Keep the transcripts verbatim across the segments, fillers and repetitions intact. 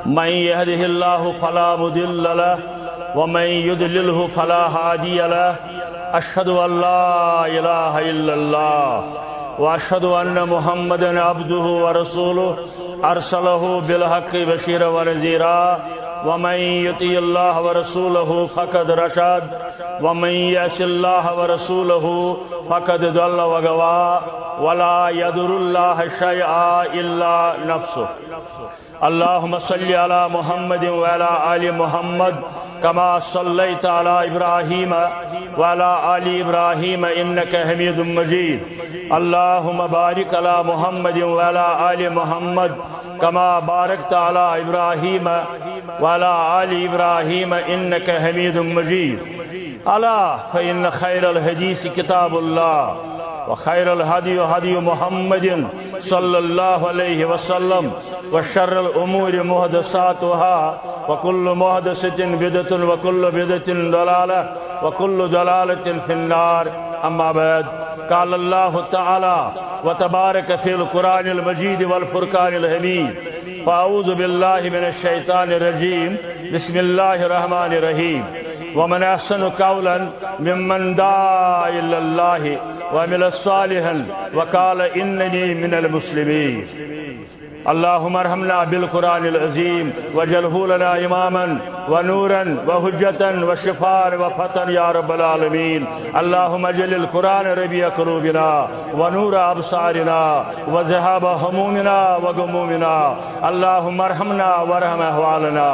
من يهده الله فلا مضل له، ومن يضلله فلا هادي له. أشهد أن لا إله إلا الله، وأشهد أن محمدا عبده ورسوله، أرسله بالحق بشيرا ونذيرا، ومن يطع الله ورسوله فقد رشد، ومن يعص الله ورسوله فقد ضل وغوى، ولا يضر الله شيئا إلا نفسه. اللهم صل على محمد وعلى آل محمد كما صليت على إبراهيم وعلى آل إبراهيم إنك حميد مجيد. اللهم بارك على محمد وعلى آل محمد كما باركت على إبراهيم وعلى آل إبراهيم إنك حميد مجيد. ألا فإن خير الحديث كتاب الله، وخير الهدي هدي محمد صلى الله عليه وسلم، وشر الأمور محدثاتها، وكل محدثة بدعة، وكل بدعة ضلالة، وكل ضلالة في النار. أما بعد، قال الله تعالى وتبارك في القرآن المجيد والفرقان الحميد، فأعوذ بالله من الشيطان الرجيم. بسم الله الرحمن الرحيم. ومن أحسن قولا ممن دعا إلى الله وعمل صالحا وقال إنني من المسلمين. اللهم ارحمنا بالقرآن العظيم واجعله لنا إماما ونورا وحجة وشفاء وفتحا يا رب العالمين. اللهم اجعل القرآن ربيع قلوبنا ونور أبصارنا وذهاب همومنا وغمومنا. اللهم ارحمنا وارحم أحوالنا.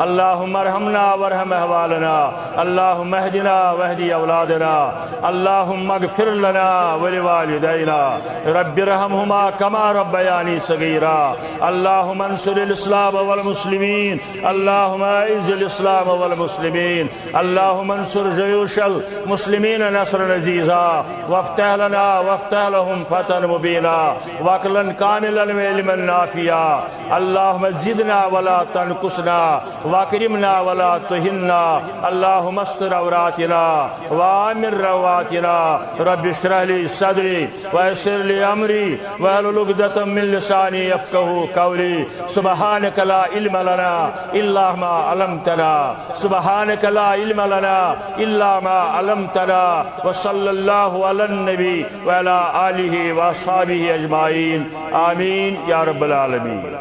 اللهم ارحمنا وارحم أحوالنا. اللهم اهدنا واهد أولادنا. اللهم اغفر لنا ولوالدينا. رب ارحمهما كما ربياني صغيرا. اللهم انصر الإسلام والمسلمين. اللهم أعز الإسلام والمسلمين. اللهم انصر جيوش المسلمين نصرا عزيزا، وافتح لنا وافتح لهم فتحا مبينا، وعقلا كاملا وعلما نافعا. اللهم زدنا ولا تنقصنا، وأكرمنا ولا تهنا. اللهم استر عوراتنا وآمن روعاتنا. رب اشرح لي صدري ويسر لي أمري واحلل عقدة من لساني يفقهوا قولي. سبحانك لا علم لنا إلا ما علمتنا. سبحانك لا علم لنا إلا ما علمتنا. وصلى الله على النبي وعلى آله وأصحابه أجمعين. آمين يا رب العالمين.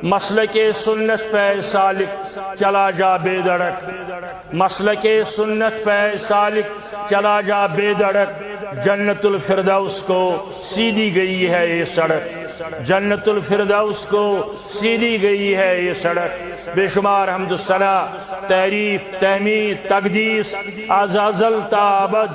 مسلک سنت پہ سالک چلا جا بے دھڑک۔ مسلک سنت پہ سالک چلا جا بے دھڑک، جنت الفردوس کو سیدھی گئی ہے یہ سڑک، جنت الفردوس کو سیدھی گئی ہے یہ سڑک۔ بے شمار حمد و ثنا، تعریف، تحمید، تقدیس از ازل تا ابد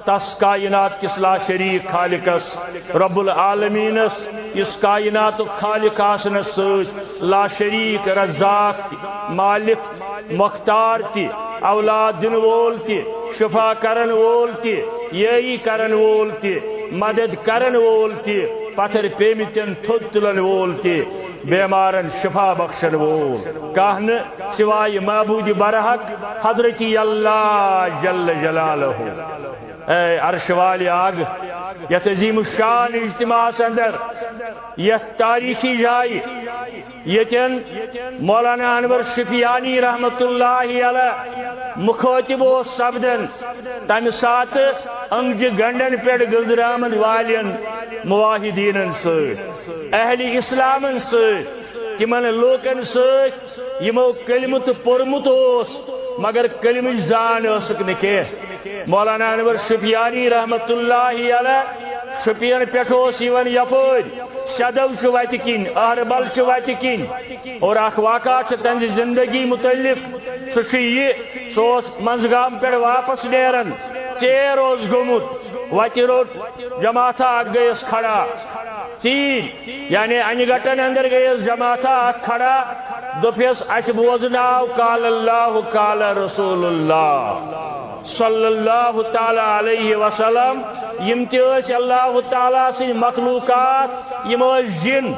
تس کائنات کس لا شریک خالقس، رب العالمینس، یس کائنات خالق آسنس سۭتۍ لا شریک رزاق تہِ، مالک تہِ، مختار تہِ، اولاد دِنہٕ وول تہِ، شفا کرن وول تہِ، یٲری کرن وول تہِ، مدد کرن وول تہِ، پتھر پیمتن تھوٚد تُلن وول تہِ، بیمارن شفا بخشن وول۔ کانٛہہ نہٕ سوائے معبود برحق حضرت اللہ جل جلالہ۔ اے عرش والے آگ، یتھ عظیم الشان اجتماعس اندر، یتھ تاریخی جایہِ، یتن مولانا انور شفیانی رحمت اللہ علیہ مخاطب اوس سپدن، تمہ ساتہٕ انگجہِ گنڈن پٮ۪ٹھ گنزراون والٮ۪ن موحدینن سۭتۍ، اہل اسلامن سۭتۍ، تمن لوکن سۭتۍ یمو کلمہٕ تہٕ پوٚرمُت اوس، مگر کلمٕچ زان ٲسٕکھ نہٕ کینٛہہ۔ مولانا انور شفیانی رحمت اللہ علیہ شپین پٮ۪ٹھ اوس یوان یپٲرۍ سیدو چہِ وتہِ کِنۍ، اہربل چہِ وتہِ کِنۍ۔ اور اکھ واقعہ چھُ تہنٛزِ زندگی متعلق، سُہ چھُ یہِ، سُہ اوس منٛزگام پٮ۪ٹھ واپس نیران، ژیر اوس گوٚمُت، وتہِ روٚٹ جماعتھا اکھ گٔیس کھڑا۔ ژیٖرۍ، یعنی انہِ گٹن اندر گٔیس جماعتھا اکھ کھڑا، دوٚپیس، اسہِ بوزناو قال اللہ قال رسول اللہ صلی اللہ تعالی علیہ وسلم۔ یم تہِ ٲسۍ اللہ تعالیٰ سٕنٛدۍ مخلوقات، یم ٲسۍ جن،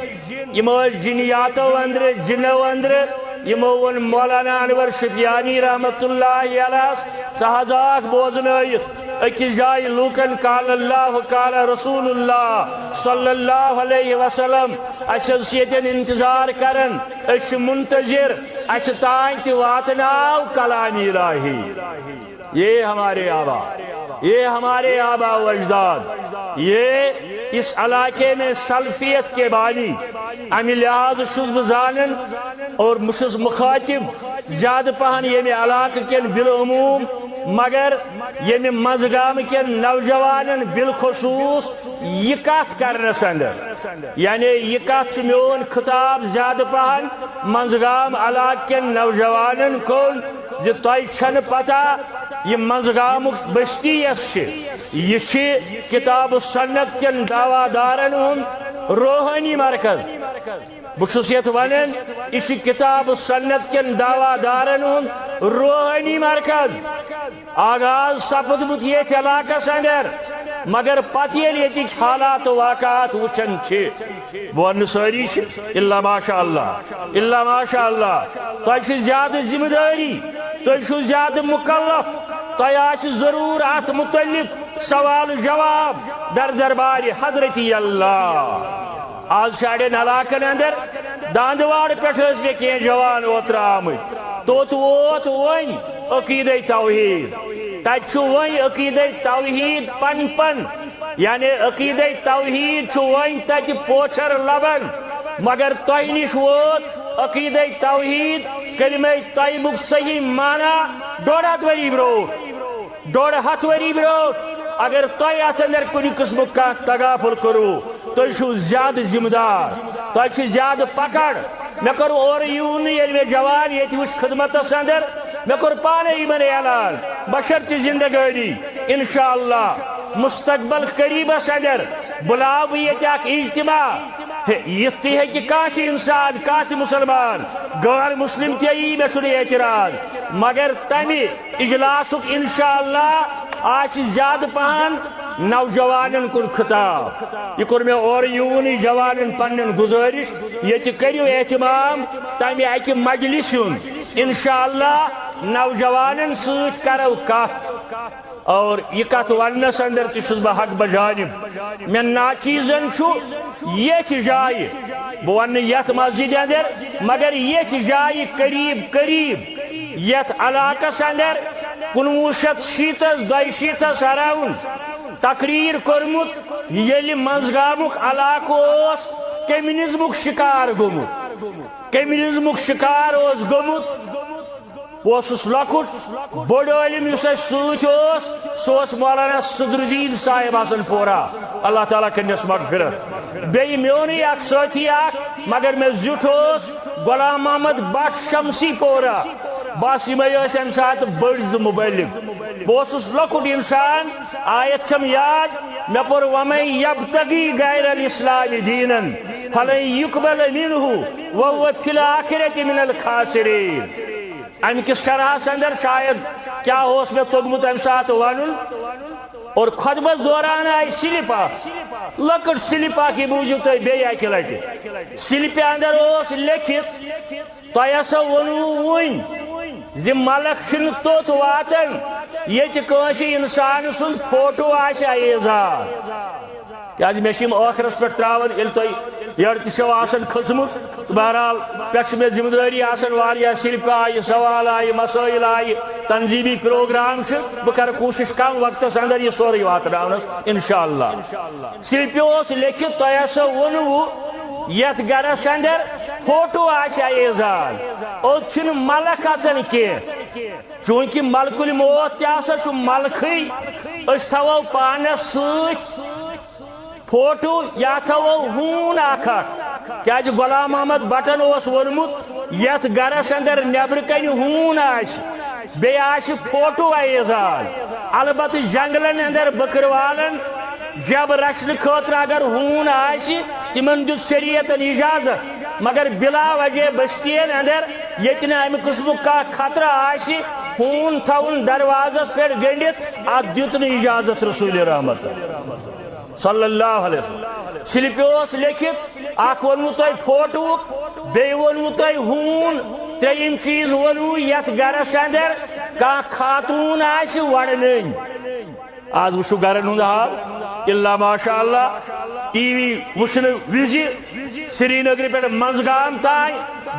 یم ٲسۍ جنیاتو اندرٕ، جنو اندرٕ۔ یمو ووٚن مولانا انور شفیانی رحمت اللہ علیہ، سُہ حظ آکھ بوزنٲیِتھ۔ أکِس جایہِ لوٗکن قال اللہ قال رسول اللہ صلی اللہ علیہ وسلم، اسہِ حظ چھِ ییٚتٮ۪ن انتظار کران، أسۍ چھِ منتظر، اسہِ تام تہِ واتناو کلام الہی۔ یہ ہمارے آبا، یہ ہمارے آبا و اجداد، یہ اس علاقے میں سلفیت کے بانی، امہِ لحاظ چھُس بہٕ زانان اور بہٕ چھُس مخاطب زیادٕ پہن ییٚمہِ علاقہٕ کٮ۪ن بالعموم، مگر ییٚمہِ منٛزگامہٕ کٮ۪ن نوجوانن بالخصوص یہِ کتھ کرنس اندر، یعنی یہِ کتھ چھُ میون خطاب زیادٕ پہن منٛزگام علاقہٕ کٮ۪ن نوجوانن کُن زِ تۄہہِ چھنہٕ پتہ یہِ منٛزگامُک بستی یۄس چھِ، یہِ چھِ کتاب و سنت کٮ۪ن دعویٰ دارن ہُنٛد روحٲنی مرکز۔ بہٕ چھُس یتھ ونان، یہِ چھُ کتاب و سنت کٮ۪ن دعویٰ دارن ہُنٛد روحٲنی مرکز۔ آغاز سپدمُت یتھ علاقس اندر، مگر پتہٕ ییٚلہِ ییٚتِکۍ حالات و واقعات وٕچھان چھِ، بہٕ ونہٕ سٲری چھِ، الا ماشاء اللہ، الا ماشاء اللہ، تۄہہِ چھِ زیادٕ ذمہٕ دٲری، تُہۍ چھِو زیادٕ مکلف، تۄہہِ آسہِ ضروٗر اتھ متعلق سوال جواب در دربارِ حضرت اللہ۔ آز چھِ اڑٮ۪ن علاقن اندر، داندواڑ پٮ۪ٹھ ٲسۍ مےٚ کینٛہہ جوان اوترٕ آمٕتۍ، توٚت ووت وۄنۍ عقیدے توحید، تتہِ چھُ وۄنۍ عقیدے توحید پن پن، یعنی عقیدے توحید چھُ وۄنۍ تتہِ پوچھر لبن، مگر تۄہہِ نِش ووت عقیدے توحید، کلمہ طیبُک صحیح معنی ڈوٚڈ ہتھ ؤری برونٛٹھ۔ ڈوٚڈ ہتھ ؤری برونٛٹھ اگر تۄہہِ اتھ اندر کُنہِ قٕسمُک کانٛہہ تغافل کوٚروٕ، تُہۍ چھِو زیادٕ ذمہٕ دار، تۄہہِ چھِ زیادٕ پکڑ۔ مےٚ کوٚر اورٕ یِوُن نہٕ، ییٚلہِ مےٚ جوان ییٚتہِ وٕچھ خدمتس اندر، مےٚ کوٚر پانے یِمن اعلان، بشرطِ زندگٲنی، انشاءاللہ مستقبل قریبس اندر بُلاو بہٕ ییٚتہِ اکھ اجتماع۔ ہے، یِتھ تہِ ہیٚکہِ کانٛہہ تہِ انسان، کانٛہہ تہِ مسلمان، غٲر مسلم تہِ یی، مےٚ چھُنہٕ اعتراض، مگر تمہِ اجلاسُک انشاءاللہ آسہِ زیادٕ پہن نوجوانن کُن خطاب۔ یہِ کوٚر مےٚ اورٕ یِوُن، یہِ جوانن پننٮ۪ن گُزٲرِش، ییٚتہِ کٔرِو اہتمام تمہِ اکہِ مجلسہِ ہُنٛد۔ انشاءاللہ نوجوانن سۭتۍ کرو کتھ۔ اور یہِ کتھ وننس اندر تہِ چھُس بہٕ حق بجانب۔ مےٚ ناچیزن چھُ ییٚتھۍ جایہِ، بہٕ ونہٕ نہٕ یتھ مسجدِ اندر، مگر ییٚتھۍ جایہِ قریب قریب یتھ علاقس اندر کُنوُہ شیٚتھ شیٖتس دۄیہِ شیٖتس around تقریر کوٚرمُت، ییٚلہِ منٛزگامُک علاقہٕ اوس کمیونزمُک شکار گوٚمُت، کمیونزمُک شکار اوس گوٚمُت۔ بہٕ اوسُس لۄکُٹ، بوٚڑ عٲلِم یُس اَسہِ سۭتۍ اوس، سُہ اوس مولانا صدر الدین صاحب حسن پورہ، اللہ تعالیٰ کٔرنَس مغفرت۔ بیٚیہِ میونٕے اکھ سٲتھی اکھ، مگر مےٚ زیُٹھ اوس غلام محمد بٹ شمسی پورہ۔ بس یِمے ٲسۍ اَمہِ ساتہٕ بٔڑۍ زٕ مُبلِغ۔ بہٕ اوسُس لۄکُٹ اِنسان، آیت چھم یاد، مےٚ پوٚر، "ومن یبتغی غیر الاسلام دینن فلن یقبل منہ وہو فی الآخرۃ من الخاسرین۔" امہِ کِس شرحس اندر شاید کیٛاہ اوس مےٚ توٚگمُت امہِ ساتہٕ ونُن۔ اور خطبس دوران آیہِ سلپ اکھ، لۄکٕٹ سلپ اکھ، یہِ بوٗزِو تُہۍ بیٚیہِ اکہِ لٹہِ۔ سلپہِ اندر اوس لیکھِتھ، تۄہہِ ہسا ووٚنوٕ وُنۍ زِ ملک چھِنہٕ توٚت واتان ییٚتہِ کٲنٛسہِ انسان سُنٛد فوٹو آسہِ ایزان۔ کیازِ مےٚ چھِ یِم ٲخرس پٮ۪ٹھ ترٛاوان، ییٚلہِ تۄہہِ یٔڑ تہِ چھو آسان کھٔژمٕژ۔ تہٕ بہرحال، پٮ۪ٹھ چھِ مےٚ ذمہٕ دٲری آسان واریاہ، سلپہِ آیہِ، سوال آیہِ، مسٲیل آیہِ، تنظیٖمی پروگرام چھِ۔ بہٕ کرٕ کوٗشش کم وقتس اندر یہِ سورُے واتناونس، انشاءاللہ۔ سلپہِ اوس لیکھِتھ، تۄہہِ ہسا ووٚنوٕ یتھ گرس اندر فوٹو آسہِ ایزان، اوٚت چھِنہٕ ملک اژان کینٛہہ۔ چوٗنٛکہِ ملک الموت تہِ ہسا چھُ ملکھٕے، أسۍ تھاوو پانس سۭتۍ فوٹو یا تھاوو ہوٗن اکھ اکھ۔ کیازِ غلام محمد بٹن اوس ووٚنمُت، یتھ گرس اندر نیبرٕ کنہِ ہوٗن آسہِ، بیٚیہِ آسہِ فوٹو ایزان۔ البتہٕ جنگلن اندر بکروالن جب رچھنہٕ خٲطرٕ اگر ہوٗن آسہِ، تِمن دیُت شریعتن اجازت، مگر بلا وجہ بستین اندر ییٚتہِ نہٕ امہِ قٕسمُک کانٛہہ خطرٕ آسہِ، ہوٗن تھاوُن دروازس پٮ۪ٹھ گٔنڈِتھ، اتھ دیُت نہٕ اجازت رسول رحمت صلی اللہ علیہ وسلم۔ سلپہِ اوس لیکھِتھ، اکھ ووٚنوٕ تۄہہِ فوٹوُک، بیٚیہِ ووٚنوٕ تۄہہِ ہوٗن، ترٛیٚیِم چیٖز ووٚنوٕ یتھ گرس اندر کانٛہہ خاتوٗن آسہِ وڑنٕنۍ۔ آز وٕچھِو گرن ہُنٛد حال، الا ماشاء اللہ، ٹی وی وٕچھنہٕ وِزِ سرینگرٕ پٮ۪ٹھ منٛزگام تام،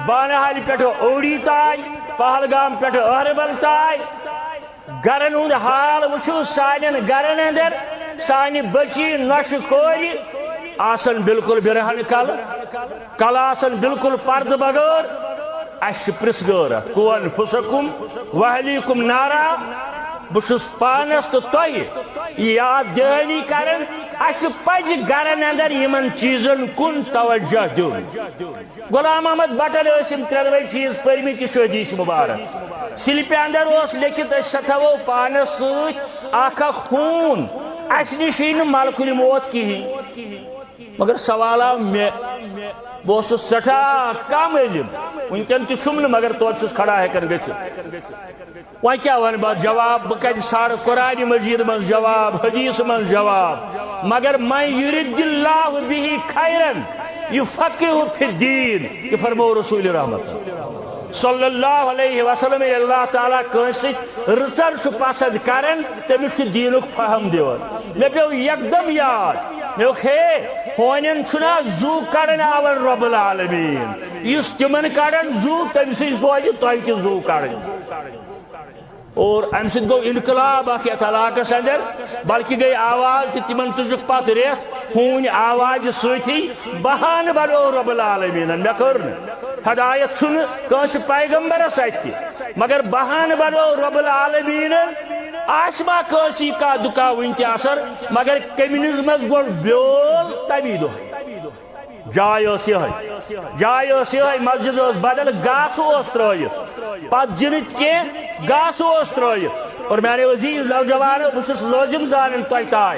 بانہالہِ پٮ۪ٹھ اوڑی تام، پہلگام پٮ۪ٹھ اہربل تام۔ گرن ہُنٛد حال وٕچھِو، سانٮ۪ن گرن اندر سانہِ بچی نۄشہِ کورِ آسن بالکل برہن کلہٕ، کلہٕ آسن بالکل پردٕ بغٲر۔ اسہِ چھِ پرژھ گٲر اتھ، "قوا انفسکم واہلیکم نارا"۔ بہٕ چھُس پانس تہٕ تۄہہِ یاد دہانی کران، اسہِ پزِ گرن اندر یِمن چیزن کُن توجہ دیُن۔ غلام محمد بٹن ٲسۍ یِم ترٛٮ۪نوَے چیٖز پٔرمٕتۍ، یہِ چھُ حدیث مبارک۔ سِلپہِ اندر اوس لیکھِتھ، أسۍ سٮ۪تھاوو پانس سۭتۍ اکھ اکھ ہوٗن، اسہِ نِش یی نہٕ ملکُل موت کِہیٖنۍ۔ مگر سوال آو مےٚ، بہٕ اوسُس سٮ۪ٹھاہ کم علم، وٕنکٮ۪ن تہِ چھُم نہٕ، مگر توتہِ چھُس کھڑا ہٮ۪کان گٔژھِتھ۔ وۄنۍ کیٛاہ وَنہٕ بہٕ جواب؟ بہٕ کَتہِ ژھانٛڈٕ قرآنِ مجیٖد منٛز جواب، حدیث منٛز جواب؟ مگر "من یرد اللہ بہ خیرا یفقہہ فی الدین"، یہِ فرموو رسول رحمت صلی اللہ علیہ وسلم۔ ییٚلہِ اللہ تعالیٰ کٲنٛسہِ سۭتۍ رٕژر چھُ پسند کران، تٔمِس چھُ دیٖنُک فہم دِوان۔ مےٚ پیوٚو یکدم یاد، مےٚ ووٚن، ہے، ہونٮ۪ن چھُنہ زُو کڑان آور رب العالمین؟ یُس تِمن کڑان زُو، تٔمۍ سٕے سوزِ تۄہہِ تہِ زُو کڑٕنۍ۔ اور امہِ سۭتۍ گوٚو انقلاب اکھ یتھ علاقس اندر، بلکہِ گٔے آواز تہِ تِمن تُجُکھ پتھ ریس ہوٗنۍ آوازِ سۭتی۔ بہانہٕ بنوو رب العالمینن، مےٚ کٔر نہٕ۔ ہدایت چھُنہٕ کٲنٛسہِ پیغمبرس اتھِ تہِ، مگر بہانہٕ بنوو رب العالمینن۔ آسہِ ما کٲنٛسی کانٛہہ دُکا وٕنہِ تہِ اثر، مگر کمینزمس گوٚو بیول تمی دۄہ۔ جاے ٲس یِہے، جاے ٲس یِہے، مسجد ٲس بدل، گاسہٕ اوس ترٲیِتھ، پتہٕ جِنٕتۍ کینٛہہ گاسہٕ اوس ترٲیِتھ۔ اور میانیو عزیز نوجوانو، بہٕ چھُس لٲزِم زانان تۄہہِ تام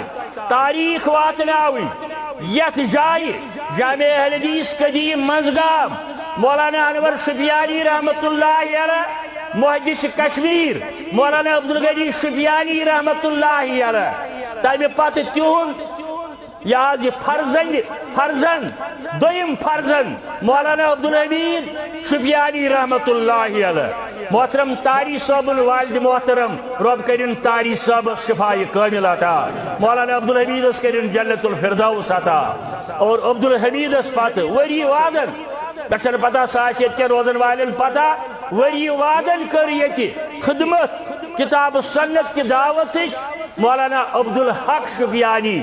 تاریخ واتناوٕنۍ۔ یتھ جایہِ جامع اہل حدیث قدیم منٛزگام، مولانا انور شُپیانی رحمت اللہ علیہ، محدث کشمیر مولانا عبدالغنی شُپیانی رحمت اللہ علیہ، تمہِ پتہٕ تِہُنٛد یہِ حظ یہِ فرزند، فرزند، دوٚیِم فرزند مولانا عبدالحمید شُپیانی رحمت اللہ علیہ۔ محترم طاری صٲبُن والد محترم، رۄب کٔرِن طاری صٲبس شفایہِ کٲمل عطا، مولانا عبدالحمیدس کٔرِن جنت الفردوس عطا۔ اور عبدالحمیدس پتہٕ ؤری وادن، مےٚ چھَنہٕ پتہ سُہ آسہِ ییٚتہِ کٮ۪ن روزن والٮ۪ن پتہ، ؤری وادن کٔر ییٚتہِ خدمت کتاب سنت کہِ دعوتٕچ۔ مولانا عبدالحق شُپیانی،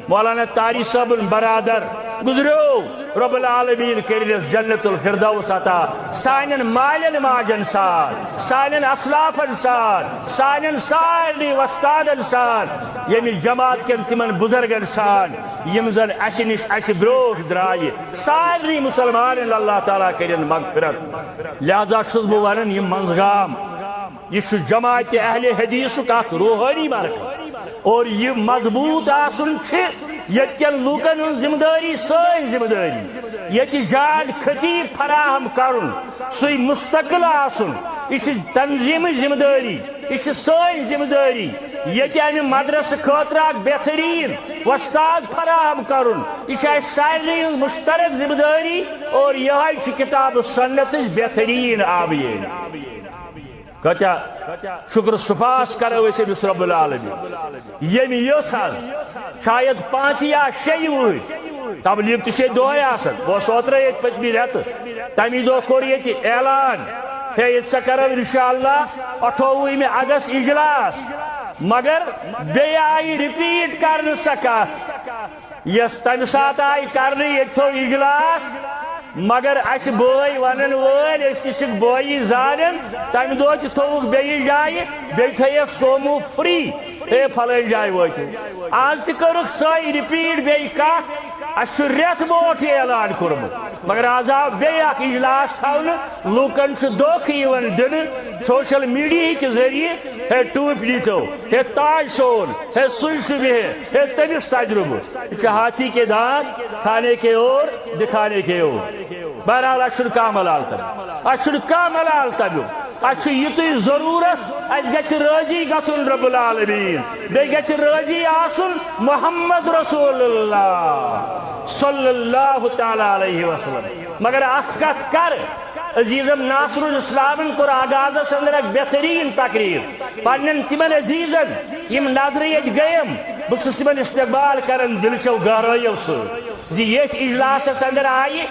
مولانا طاری صٲبُن برادر، گُزریو۔ رب العالمین کٔرِنس جنت الفردوس عطا۔ سانٮ۪ن مالٮ۪ن ماجن سان، سانٮ۪ن اسلافن سان، سانٮ۪ن سارنٕے وۄستادن سان، ییٚمہِ جماعت کٮ۪ن تِمن بُزرگن سان، یِم زن اسہِ نِش اسہِ برونٛٹھ درٛایہِ، سارنٕے مسلمانن اللہ تعالیٰ کٔرِن مغفرت۔ لہذا چھُس بہٕ ونان، یہِ منٛزگام، یہِ چھُ جماعت اہل حدیثُک اکھ روحٲنی مرکز۔ اور یہِ مضبوط آسُن چھِ ییٚتہِ کٮ۪ن لوٗکن ہٕنٛز ذمہٕ دٲری، سٲنۍ ذمہٕ دٲری۔ ییٚتہِ جاے خطیب فراہم کرُن، سُے مستقل آسُن، یہِ چھِ تنظیمٕچ ذمہٕ دٲری، یہِ چھِ سٲنۍ ذمہٕ دٲری۔ ییٚتہِ امہِ مدرسہٕ خٲطرٕ اکھ بہترین وۄستاد فراہم کرُن، یہِ چھِ اسہِ سارنٕے ہٕنٛز مشترک ذمہٕ دٲری۔ اور یِہوٚے چھِ کتاب سنتٕچ بہترین آبیٲری۔ کۭتیاہ شکر سپاس کرو أسۍ أمِس رب العالمین، ییٚمۍ یٔژھ حظ شاید پانٛژھ یا شیٚیہِ وُہٕرۍ، تبلیغ تہِ چھے دۄہے آسان، بہٕ اوسُس اوترے ییٚتہِ پٔتمہِ رٮ۪تہٕ، تَمی دۄہ کوٚر ییٚتہِ اعلان، ہے، ییٚتہِ سا کرو انشاءاللہ اَٹھووُہمہِ اگست اجلاس، مگر بیٚیہِ آیہِ رِپیٖٹ کرنہٕ سۄ کتھ، یۄس تمہِ ساتہٕ آیہِ کرنہٕ، ییٚتہِ تھوٚو اجلاس، مگر اسہِ بٲے ونن وٲلۍ، أسۍ تہِ چھِکھ بٲیی زانن، تمہِ دۄہ تہِ تھوٚوُکھ بیٚیِس جایہِ، بیٚیہِ تھٲیکھ سومو فری، ہے، فلٲنۍ جایہِ وٲتِو۔ آز تہِ کٔرٕکھ سۄے رِپیٖٹ بیٚیہِ کتھ، اسہِ چھُ رٮ۪تھ برونٛٹھ یہِ اعلان کوٚرمُت، مگر آز آو بیٚیہِ اکھ اجلاس تھاونہٕ، لوٗکن چھُ دھوکہٕ یِوان دِنہٕ سوشل میڈیا کہِ ذٔریعہٕ، ہے، ٹوٗپۍ نیٖتو، ہے، تاج سون، ہے، سُے چھُ بِہِتھ، ہے، تٔمِس تجرُبہٕ۔ یہِ چھُ ہاتھی کے دانت کھانے کے اور دکھانے کے اور۔ بہرحال، اَسہِ چھُنہٕ کانٛہہ ملال تَمیُک۔ اَسہِ چھُنہٕ کانٛہہ ملال تَمیُک۔ اَسہِ چھُ یِتُے ضروٗرت، اَسہِ گژھِ رٲضی گژھُن رب العالمین۔ بیٚیہِ گژھِ رٲضی آسُن محمد رسول اللہ صلی اللہ تعالیٰ علیہ وسلم۔ مگر اَکھ کَتھ کَرٕ، عزیزم ناصر الاسلامن کوٚر آغازس اندر اکھ بہترین تقریر۔ پننٮ۪ن تِمن عزیزن، یِم نظرِ ییٚتہِ گٔیم، بہٕ چھُس تِمن استقبال کران دِلہٕ چو گہرٲیو سۭتۍ زِ ییٚتھۍ اجلاسس اندر آیہِ،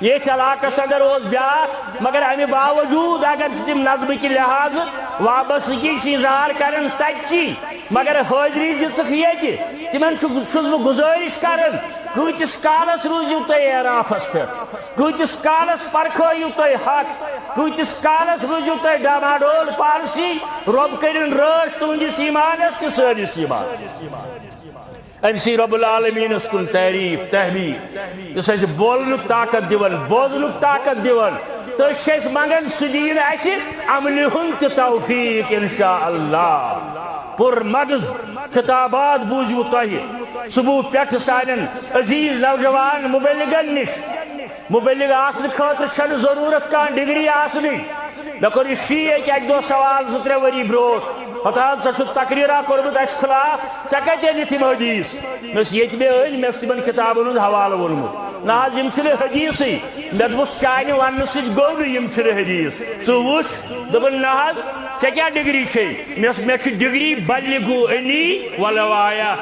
ییٚتھۍ علاقس اندر اوس بیٛاکھ، مگر امہِ باوجود اگر چھِ تِم نظمہٕ کہِ لحاظہٕ وابستگی چھِ اظہار کران تتچی، مگر حٲضری دِژٕکھ ییٚتہِ۔ تِمن چھُ، چھُس بہٕ گُزٲرِش کران، کۭتِس کالس روٗزِو تُہۍ اعرافس پٮ۪ٹھ؟ کۭتِس کالس پرکھٲیِو تُہۍ حق؟ کۭتِس کالس روٗزِو تُہۍ ڈاماڈول پالسی؟ رۄب کٔرِن رٲچھ تُہنٛدِس ایمانس تہٕ سٲنِس ایمانس۔ أمۍ سٕے رب العالمینس کُن تعریف، تحمید، یُس اَسہِ بولنُک طاقت دِوان، بوزنُک طاقت دِوان۔ تہٕ چھِ أسۍ منگان سُہ دِیِن اَسہِ عملہِ ہُنٛد تہِ توفیق انشاءاللہ۔ پر مغز خطابات بوٗزِو تۄہہِ صبح پٮ۪ٹھٕ سانٮ۪ن عزیز نوجوان مبلغن نِش۔ مبلغ آسنہٕ خٲطرٕ چھنہٕ ضروٗرت کانٛہہ ڈگری آسنٕچ۔ مےٚ کوٚر یہِ شی أکۍ اَکہِ دۄہ سوال زٕ ترٛےٚ ؤری برونٛٹھ، "ہتا حظ، ژےٚ چھُتھ تقریٖرا کوٚرمُت اَسہِ خلاف، ژےٚ کَتہِ أنِتھ یِم حدیث؟" مےٚ ٲسۍ ییٚتہِ مےٚ أنۍ، مےٚ اوس تِمن کِتابن ہُنٛد حوالہٕ ووٚنمُت۔ نہ حظ، یِم چھِنہٕ حدیثٕے۔ مےٚ دوٚپُس، "چانہِ وننہٕ سۭتۍ گوٚو نہٕ یِم چھِنہٕ حدیث۔ ژٕ وٕچھ۔" دوٚپُن، "نہ حظ، ژےٚ کیٛاہ ڈگری چھے؟" مےٚ ٲس، "مےٚ چھِ ڈگری بلغوا عنی ولو آیہ۔"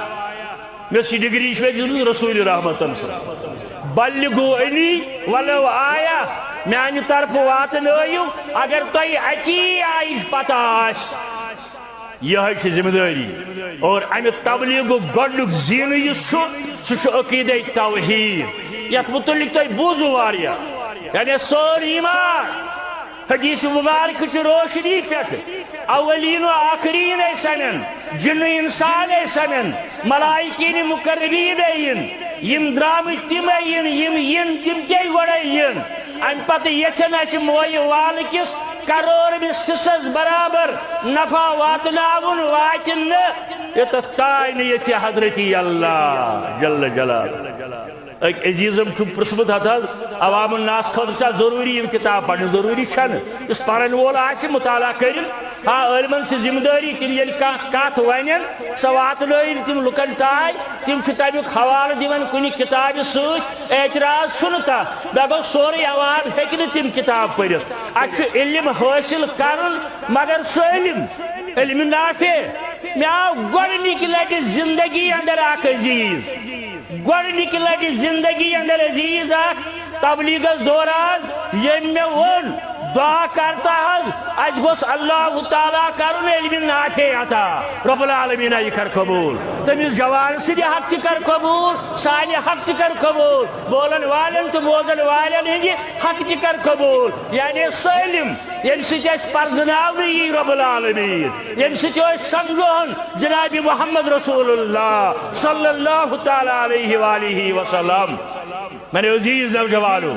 مےٚ ٲس یہِ ڈگری چھِ مےٚ دِژمٕژ رسول رحمتن صلی اللہ علیہ وسلم۔ بلغوا عنی ولو آیہ، میانہِ طرفہٕ واتنٲیِو، اگر تۄہہِ اکی آیِچ پتہ آسہِ۔ یِہے چھِ ذمہ دٲری۔ اور امہِ تبلیغُک گۄڈنیُک زینہٕ یُس چھُ، سُہ چھُ عقیدے توحید، یتھ متعلق تۄہہِ بوٗزوٕ واریاہ، یعنی سون ایمان۔ حدیث مبارک چہِ روشنی پٮ۪ٹھ اولین و آخرین ٲسۍ سنن، جن و انسان ٲسۍ سنن، ملائکین مقربین ٲسۍ یِن، یِم درامٕتۍ تِم ٲسۍ یِن، یِم یِن تِم تے گۄڈے یِن۔ امہِ پتہٕ یژھن اسہِ مویہِ وال کِس کرورمِس حصس برابر نفع واتناوُن، واتہِ نہٕ یوٚتتھ تام نہٕ یژھِ حضرت اللہ جل جلالہ۔ أکۍ عزیزم چھُم پرٛژھمُت، ہتہٕ حظ، عوام الناس خٲطرٕ چھا ضروٗری یِم کِتاب پرنہِ؟ ضروٗری چھنہٕ۔ یُس پرن وول آسہِ، مطالعہ کٔرِن۔ ہاں، عٲلمن چھِ ذمہٕ دٲری، تِم ییٚلہِ کانٛہہ کتھ ونن، سۄ واتنٲیِن تِم لُکن تام۔ تِم چھِ تمیُک حوالہٕ دِوان کُنہِ کِتابہِ سۭتۍ، اعتراض چھُنہٕ تتھ۔ مےٚ گوٚو سورُے عوام ہیٚکہِ نہٕ تِم کِتاب پٔرِتھ۔ اتھ چھُ علم حٲصِل کرُن، مگر سُہ علم، علم نافع۔ مےٚ آو گۄڈنِکہِ لٹہِ زندگی اندر اکھ عزیز۔ گۄڈنِکہِ لٹہِ زندگی اندر عزیز اکھ تبلیغس دوران، ییٚمۍ مےٚ ووٚن، "دعا کرتا حظ، اسہِ گوٚژھ اللہ تعالیٰ کرُن علمِ نافع عطا، رب العالمین یہِ کر قبول۔" تٔمِس جوان سٕنٛدِ حق تہِ کر قبول، سانہِ حق تہِ کر قبول، بولن والٮ۪ن تہٕ بوزن والٮ۪ن ہٕنٛدِ حق تہِ کر قبول۔ یعنی سُہ علم، ییٚمہِ سۭتۍ اسہِ پرزناونہٕ یی رب العالمین، ییٚمہِ سۭتۍ أسۍ سمجھون جناب محمد رسول اللہ صلی اللہ تعالیٰ علیہ وآلہ وسلم۔ میانیو عزیز نوجوانو،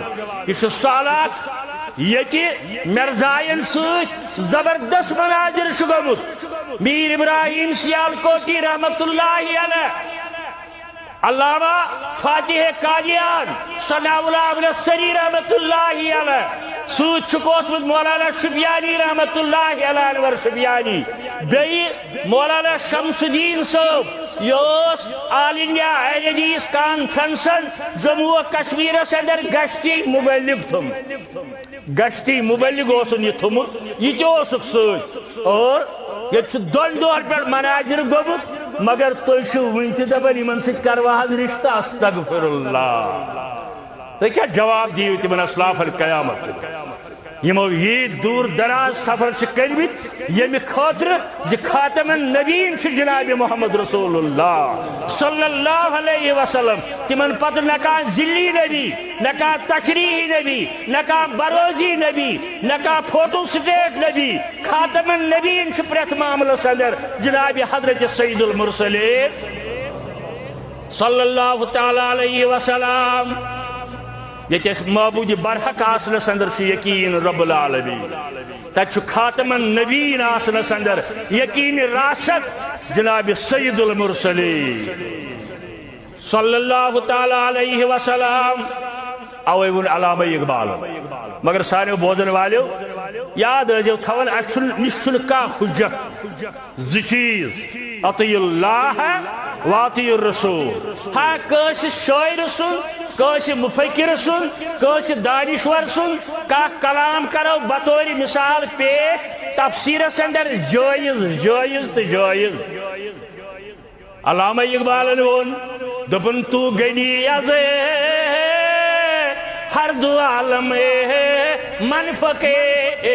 یہِ چھُ سہلاب، ییٚتہِ مرزاین سۭتۍ زبردست مناظر چھُ گوٚمُت۔ میر ابراہیم سیالکوٹی رحمت اللہ علیہ، علامہ فاتح قادیان، ثناء اللہ نصری رحمت اللہ علیہ، سۭتۍ چھُکھ اوسمُت مولانا شبیانی رحمت اللہ علیہ، انور شبیانی، بیٚیہِ مولانا شمس الدین صٲب، یہِ اوس آل انڈیا اہل حدیث کانفرنسن جموں و کشمیرس اندر گشتی مبلغ تھوٚمُت۔ گشتی مبلغ اوسُن یہِ تھوٚمُت، یہِ تہِ اوسُکھ سۭتۍ۔ اور ییٚتہِ چھُ دۄن دۄہن پٮ۪ٹھ مناظر گوٚمُت، مگر تُہۍ چھِو وُنہِ تہِ دپان، یِمن سۭتۍ کروا حظ رشتہٕ؟ استغفر اللہ۔ تُہۍ کیٛاہ جواب دِیِو تِمن اسلافن قیامت کہِ دۄہ؟ یِمو ییٖتۍ دوٗر دراز سفر چھِ کٔرمٕتۍ، ییٚمہِ خٲطرٕ زِ خاتم النبیین چھُ جناب محمد رسول اللہ صلی اللہ علیہ وسلم۔ تِمن پتہٕ نہ کانٛہہ ذِلّی نبی، نہ کانٛہہ تشریحی نبی، نہ کانٛہہ بروزی نبی، نہ کانٛہہ فوٹو سٹیٹ نبی۔ خاتم النبیین چھُ پرٛٮ۪تھ معاملس اندر جناب حضرت سید المرسلین صلی اللہ تعالیٰ علیہ وسلم۔ ییٚتہِ اَسہِ معبوٗدِ برحق آسنس اندر چھُ یقین رب العالمین، تَتہِ چھُ خاتم النبیین آسنس اندر یقین راسخ جناب سید المرسلین صلی اللہ تعالیٰ علیہ وسلم۔ اوے ووٚن علامہ اقبالن۔ مگر سانیو بوزن والیو یاد ٲسۍزیو تھاوان، اَسہِ چھُنہٕ، نِش چھُنہٕ کانٛہہ حجت۔ زٕ چیٖز، اطیعوا اللہ و اطیعوا الرسول۔ ہا، کٲنٛسہِ شٲعرٕ سُنٛد، کٲنٛسہِ مفکر سُنٛد، کٲنٛسہِ دانشور سُنٛد کانٛہہ کلام کرو بطور مثال پیش، تفسیرس اندر جٲیز، جٲیز تہٕ جٲیز۔ علامہ اقبالن ووٚن، دوٚپُن، "تو غنی از ہر دو عالم من فقیر۔"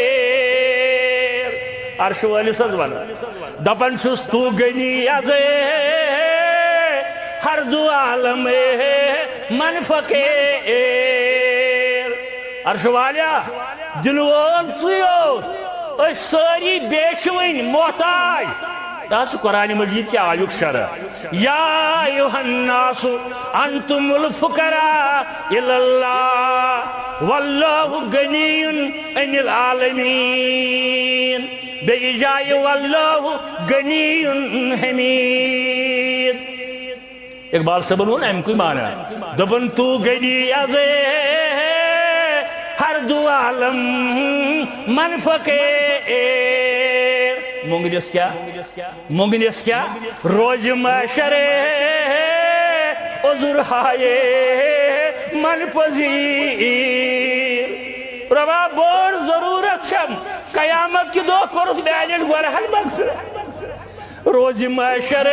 عرش وٲلِس حظ ونان، دپان چھُس، "تو غنی از ہر دو عالم من فقیر۔" عرش والیا، دِنہٕ وول ژٕے اوس، أسۍ سٲری بیٚیہِ چھِ وٕنہِ محتاج۔ تَتھ چھُ قرآن مجید کہِ آیُک شرح، "یا ایھا الناس انتم الفقراء الی اللہ واللہ غنی عن العالمین۔" بیٚیہِ جایہِ، "واللہ غنی حمید۔" اقبال صٲبن ووٚن اَمہِ کُے معنی۔ دوٚپُن، "تو غنی از ہر دو عالم من فقیر۔" مۄنگنِس کیٛاہ؟ مۄنگنِس کیٛاہ؟ روزِ محشر عذر ہائے من پذیر۔ رۄبا، بٔڑ ضروٗرت چھم، قیامت کہِ دۄہ کوٚرُتھ میانٮ۪ن گۄناہن مغفرت۔ روزِ محشر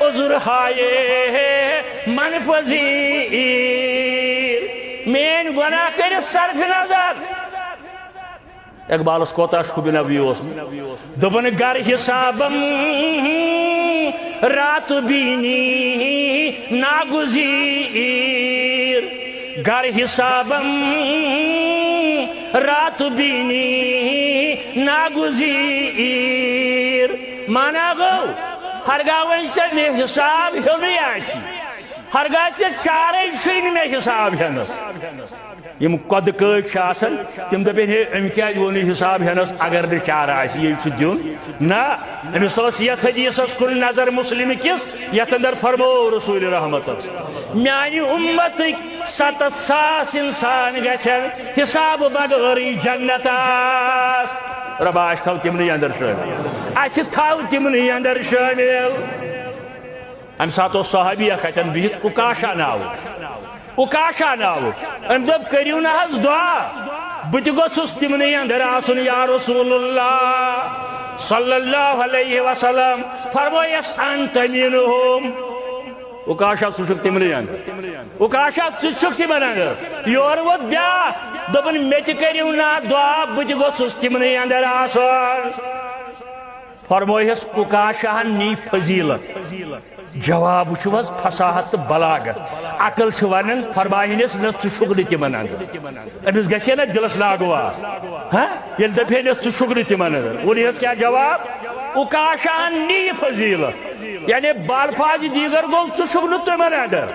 عذر ہائے من پذیر۔ میٲنۍ گۄناہ کٔرِتھ صرف نظر۔ اقبالس کوتاہ چھُ حب نبی اوسمُت۔ دوٚپُن، "گر حسابم رات بینی ناگزیر، گر حسابم رات بینی ناگزیر۔" مانا گوٚو، ہرگاہ وۄنۍ ژےٚ مےٚ حساب ہیوٚنُے آسی، ہرگاہ ژےٚ چارے چھُے نہٕ مےٚ حساب ہٮ۪نس۔ یِم قۄدٕ کٲٹھۍ چھِ آسان، تِم دَپن، "ہے، أمۍ کیٛازِ ووٚن یہِ حساب ہٮ۪نَس، اگر نہٕ چارٕ آسہِ، یہِ چھُ دیُن؟" نہ، أمِس ٲس یَتھ حدیثَس کُن نظر مسلم کِس، یَتھ اندر فرموو رسول رحمتس، "میانہِ اُمتٕکۍ ستتھ ساس انسان گژھن حساب بغٲرٕے جنتس۔" رۄبا، اَسہِ تھاو تِمنٕے اندر شٲمِل، اَسہِ تھاو تِمنٕے اندر شٲمِل۔ امہِ ساتہٕ اوس صحابی اکھ اتٮ۪ن بِہِتھ، عکاشہ ناوُک۔ عکاشہ ناوُک۔ أمۍ دوٚپ، "کٔرِو نہ حظ دعا، بہٕ تہِ گوٚژھُس تِمنٕے اندر آسُن، یا رسول اللہ صلی اللہ علیہ وسلم۔" فرمٲیس، "انت منہم۔" عکاشہ، ژٕ چھُکھ تِمنٕے اندر۔ عکاشہ، ژٕ چھُکھ تِمن اندر۔ یورٕ ووت بیاکھ، دوٚپُن، "مےٚ تہِ کٔرِو نہ دعا، بہٕ تہِ گوٚژھُس تِمنٕے اندر آسُن۔" فرمٲیس، عکاشہن نی فضیلت۔ جواب وٕچھِو حظ، فصاحت تہٕ بلاغت۔ عقل چھِ ونان، فرماہنس، "نہ، ژٕ چھُکھ نہٕ تِمن اندر۔" أمِس گژھِ ہے نہ دِلس ناگوار، ہاں؟ ییٚلہِ دپہِ ہے، "نہ، ژٕ چھُکھ نہٕ تِمن اندر۔" ووٚنہس کیٛاہ جواب؟ عکاشہن نی فضیلت، یعنی بالفاظ دیگر گوٚو، "ژٕ چھُکھ نہٕ تِمن اندر۔"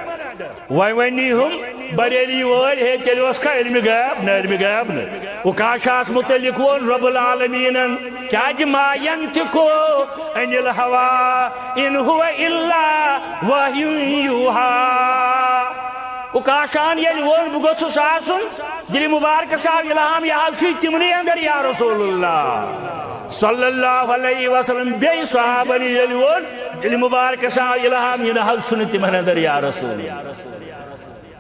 وۄنۍ وۄنۍ نی ہُم بریلی وٲلۍ، ہے، تیٚلہِ اوس کانٛہہ علمِ غیب؟ نہ، علمِ غیب نہٕ۔ عکاشہس متعلق ووٚن رب العالمینن، کیٛازِ، "ما ینطق عن الہوی ان ہو الا وحی یوحی۔" عکاشہن ییٚلہِ ووٚن، "بہٕ گوٚژھُس آسُن"، دِلہِ مبارکس آو الہام، "یہِ حظ چھُے تِمنٕے اندر، یا رسول اللہ صلی اللہ علیہ وسلم۔" بیٚیہِ صحابن ییٚلہِ ووٚن، دِلہِ مبارکس آو الہام، "یہِ نہ حظ چھُنہٕ تِمن اندر، یا رسول اللہ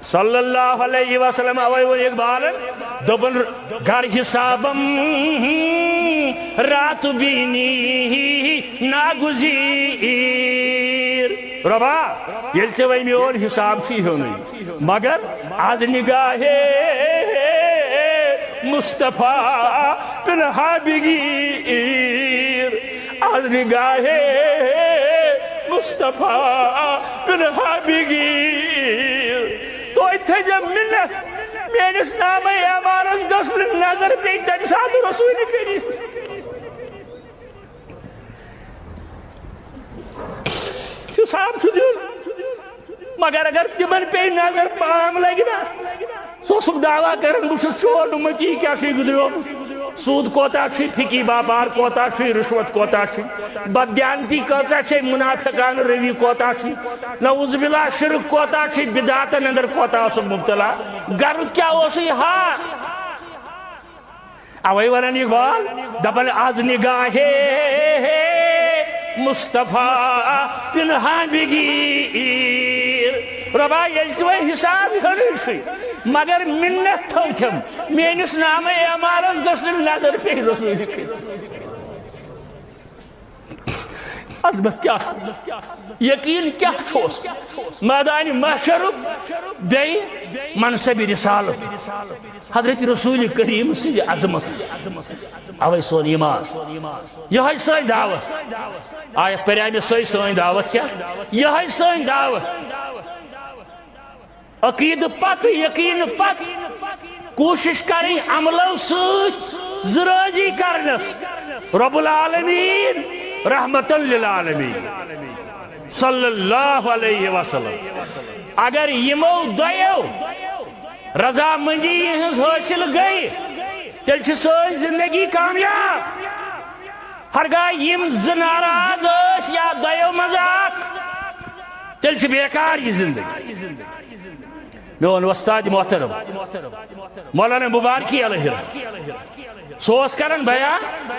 صلی اللہ علیہ وسلم۔" اوے ووٚن اقبالن، دوٚپُن، "گر حسابم رات بینی ناگزیر۔" رۄبا، ییٚلہِ ژےٚ وۄنۍ میون حساب چھُے ہیوٚنُے، مگر از نگاہ مصطفیٰ پنہاں بگیر، از نگاہ مصطفیٰ پنہاں بگیر۔ توتہِ تھٲیزیو منت، میٲنِس نامہ اعمالس گٔژھ نہٕ نظر پیٚنۍ تمہِ ساتہٕ رسول کریم۔ حساب چھُ دیُن۔ مگر اگر تِمن پیٚیہِ نظر، پام لگہِ نا۔ سُہ اوسُکھ دعویٰ کران، "بہٕ چھُس چور، نہٕ مٔتی کیٛاہ چھُے گُزریومُت؟ سوٗد کوتاہ چھُے، فِکی باپار کوتاہ چھُے، رُشوت کوتاہ چھُے، بددیانتی کۭژاہ چھے، منافقانہٕ روی کوتاہ چھُے، نعوذ باللہ شرک کوتاہ چھُے، بدعاتن اندر کوتاہ اوسُکھ مبتلا، گرُک کیٛاہ اوسُے ہا؟" اوے ونان اقبال، دپان، "از نگاہ مصطفیٰ پنہاں بگیر۔" رۄبا، ییٚلہِ ژٕ وۄنۍ حساب ہیوٚنُے چھُے، مگر منت تھٲوتھم، میٲنِس نامہ اعمالس گٔژھ نہٕ نظر پیٚیہِ رسوٗلہِ کٔرِتھ۔ عظمت کیٛاہ؟ یقین کیٛاہ چھُس؟ میدان محشرُک، بیٚیہِ منصب رسالت، حضرت رسول کریم سٕنٛدِ عظمت۔ اوے سون ایمان، یہے سٲنۍ دعوت۔ آیت پرے مےٚ سۄے سٲنۍ دعوت کیٛاہ؟ یہے سٲنۍ دعوت۔ عقیدٕ پتہٕ، یقین پتہٕ کوٗشش کرٕنۍ عملو سۭتۍ زٕ رٲضی کرنس۔ رب العالمین، رحمتن للعالمین، صلی اللہ علیہ وسلم۔ اگر یِمو دۄیو رضامندی یِہٕنٛز حٲصِل گٔے، تیٚلہِ چھِ سٲنۍ زندگی کامیاب۔ ہرگاہ یِم زٕ ناراض ٲسۍ یا دۄیو منٛز اکھ، تیٚلہِ چھِ بیکار یہِ زندگی۔ میون وۄستاد محترم مولانا مبارکی علیہ رحمۃ، سُہ اوس کران بیان،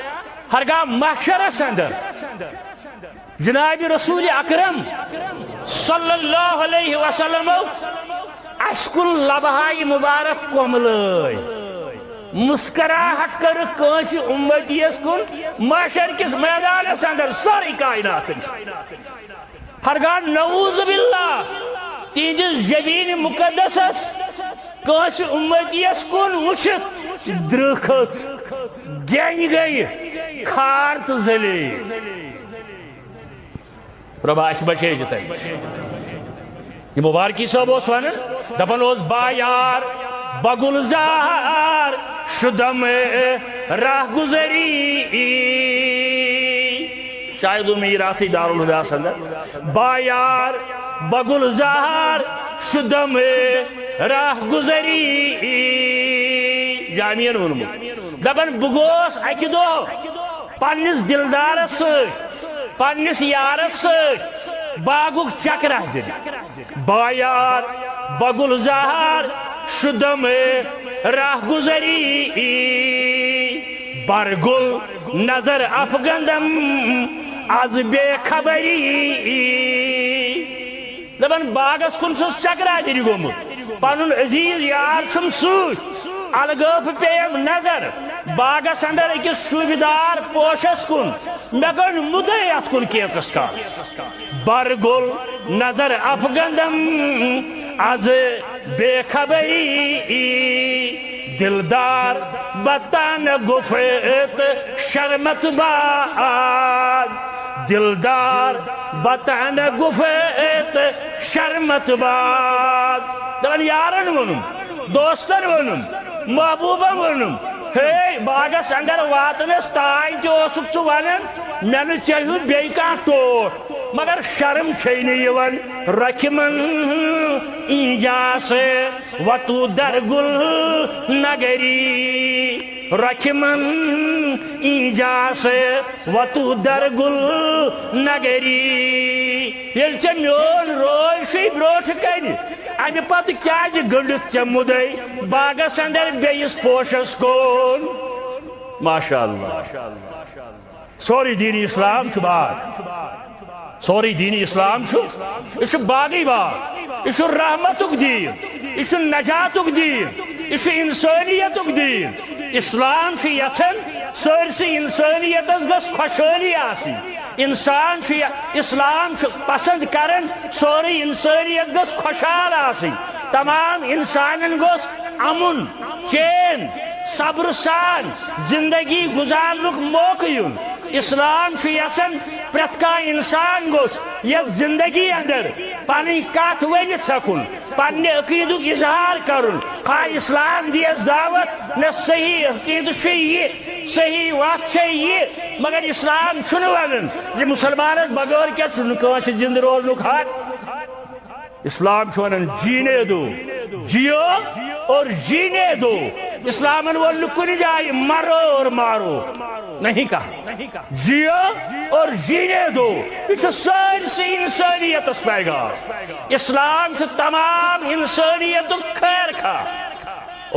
ہرگاہ محشرس اندر جناب رسول اکرم صلی اللہ علیہ وسلم اسہِ کُن لبہٕ ہاے مبارک کۄملٲے، مسکراہٹ کٔرٕکھ کٲنٛسہِ امتی یس کُن، محشر کِس میدانس اندر سٲرٕے کائنات۔ ہرگاہ نعوذ باللہ تِہنٛدِس جبین مقدسس کٲنٛسہِ امتی یس کُن وٕچھِتھ درٕکھ کھٔژ، گیٚنۍ گٔیہِ، کھار تہٕ ذلیل۔ رۄبا، اسہِ بچٲیزِ تَمہِ نِش۔ یہِ مبارکی صٲب اوس ونان، دپان اوس، "با یار، با گلزار، شدم راہ گزری۔" شاید وہ میراتھی دارالہداس اندر، "با یار، با گلزار، شدم راہ گزری۔" جامعین ووٚنمُت۔ دپان، بہٕ گوس اکہِ دۄہ پننِس دلدارس سۭتۍ، پننِس یارس سۭتۍ باغُک چکرا دِنہِ۔ با یار، با گلزار، شدم راہ گزری، بر گل نظر افگندم از بے خبری۔ دپان، باغس کُن چھُس چکرا دِنہِ گوٚمُت، پنُن عزیز یار چھُم سۭتۍ، الگٲفہٕ پیٚیم نظر باغس اندر أکِس شوٗبہِ دار پوشس کُن، مےٚ گٔنڈ مُدے اتھ کُن کینژس کالس۔ بر گل نظر افگندم از بے خبری، دلدار بتن گفت شرمت باد، دلدار بتن گفت شرمت باد۔ دپان یارن ووٚنُم، دوستن ووٚنُم، محبوبن ووٚنُم، ہے، باغس اندر واتنس تام تہِ اوسُکھ ژٕ ونان، مےٚ نہٕ ژےٚ ہیوٗ بیٚیہِ کانٛہہ ٹوٹھ، مگر شرم چھے نہٕ یِوان۔ رۄکھِ من اینجاس وتو در گل نگری، رۄکھِ من اینجاس وتو در گل نگری۔ ییٚلہِ ژےٚ میون روے چھُے برونٛٹھ کنہِ، امہِ پتہٕ کیازِ گٔنڈِتھ ژےٚ مُدے باغس اندر بیٚیِس پوشس کُن؟ ماشاء اللہ۔ سورُے دین اسلام چھُ باغ۔ سورُے دین اسلام چھُ، یہِ چھُ باغٕے باغ۔ یہِ چھُ رحمتُک دین، یہِ چھُ نجاتُک دین، یہِ چھُ انسٲنیتُک دین۔ اسلام چھُ یژھان سٲرسٕے انسٲنیتس گٔژھ خۄشحٲلی آسٕنۍ۔ انسان چھُ یہِ، اسلام چھُ پسند کران سورُے انسٲنیت گٔژھ خۄشحال آسٕنۍ۔ تمام انسانن گوٚژھ امُن، چین، صبر سان زندگی گزارنُک موقعہٕ یُن۔ اسلام چھُ یژھان پرٛٮ۪تھ کانٛہہ انسان گوٚژھ یتھ زندگی اندر پنٕنۍ کتھ ؤنِتھ ہٮ۪کُن، پننہِ عقیدُک اظہار کرُن۔ خواہ اسلام دیس دعوت، مےٚ صحیح عقیدٕ چھُ یہِ، صحیح وتھ چھےٚ یہِ، مگر اسلام چھُنہٕ ونان زِ مسلمانس بغٲر کیٛاہ چھُنہٕ کٲنٛسہِ زندٕ روزنُک حق۔ اسلام چھُ ونان، "جینے دو، جیو اور جینے دو۔" اسلامن ووٚن نہٕ کُنہِ جایہِ، "مرو اور مارو۔" نہیں کہا۔ "جیو اور جینے دو۔" یہِ چھُ سٲرسٕے انسٲنیتس پیغام۔ اسلام چھُ تمام انسٲنیتُک خیر خواہ۔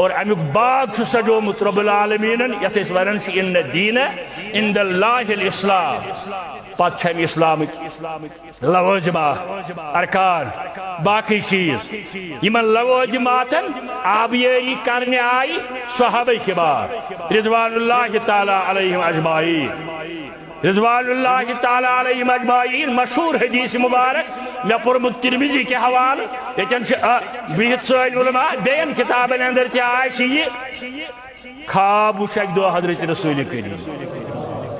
اور امیُک باغ چھُ سجومُت رب العالمینن، یتھ أسۍ ونان چھِ ان الدین عند اللہ الاسلام۔ پتہٕ چھِ امہِ اسلامٕکۍ لوازمات، ارکان، باقی چیز۔ یمن لوازماتن آبیٲری کرنہِ آیہِ صحابہ کبار رضوان اللہ تعالی علیہم اجمعین۔ رضوان اللہ تعالی علیہم اجمعین۔ مشہور حدیث مبارک، مےٚ پوٚرمُت ترمذی کہِ حوالہٕ، ییٚتٮ۪ن چھِ، آ، بِہِتھ سٲنۍ علماء، بیٚین کِتابن اندر تہِ آسہِ یہِ۔ خواب وُچھ اکہِ دۄہ حضرت رسول کریم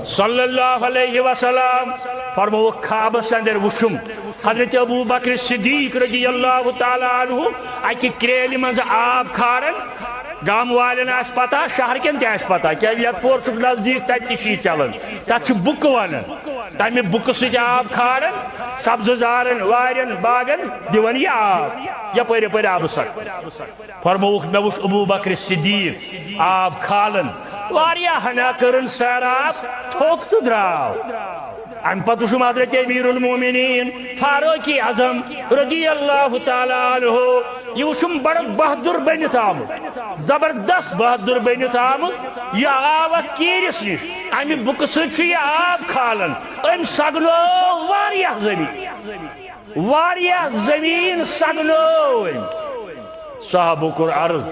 صلی اللہ علیہ وسلم، فرمووُکھ، خوابس اندر وُچھُم حضرت ابو بکر صدیق رضی اللہ تعالی عنہ اکہِ کرٛیلہِ منٛز آب کھاران۔ گام والٮ۪ن آسہِ پتہ، شہر کٮ۪ن تہِ آسہِ پتہ، کیازِ یتھ پور چھُکھ نزدیٖک، تتہِ تہِ چھِ یہِ چلان۔ تتھ چھِ بُکہٕ ونان۔ تمہِ بُکہٕ سۭتۍ آب کھاران، سبزٕ زارن، وارٮ۪ن، باغن دِوان یہِ آب، یپٲرۍ یپٲرۍ آبہٕ سر۔ فرمووُکھ، مےٚ وُچھ ابو بکر صدیق آب کھالان، واریاہ ہنا کٔرٕن سیراب، تھوٚک تہٕ درٛاو۔ امہِ پتہٕ وُچھُم حضرت امیر المومنین فاروق اعظم رضی اللہ تعالی عنہ، یہِ وُچھُم بڑٕ بہادُر بٔنِتھ آمُت، زبردست بہادُر بٔنِتھ آمُت۔ یہِ آو اتھ کیٖرِس نِش، امہِ بُکہٕ سۭتۍ چھُ یہِ آب کھالان۔ أمۍ سگنوو واریاہ زٔمیٖن، واریاہ زٔمیٖن سگنوو أمۍ۔ صحابو کوٚر عرض،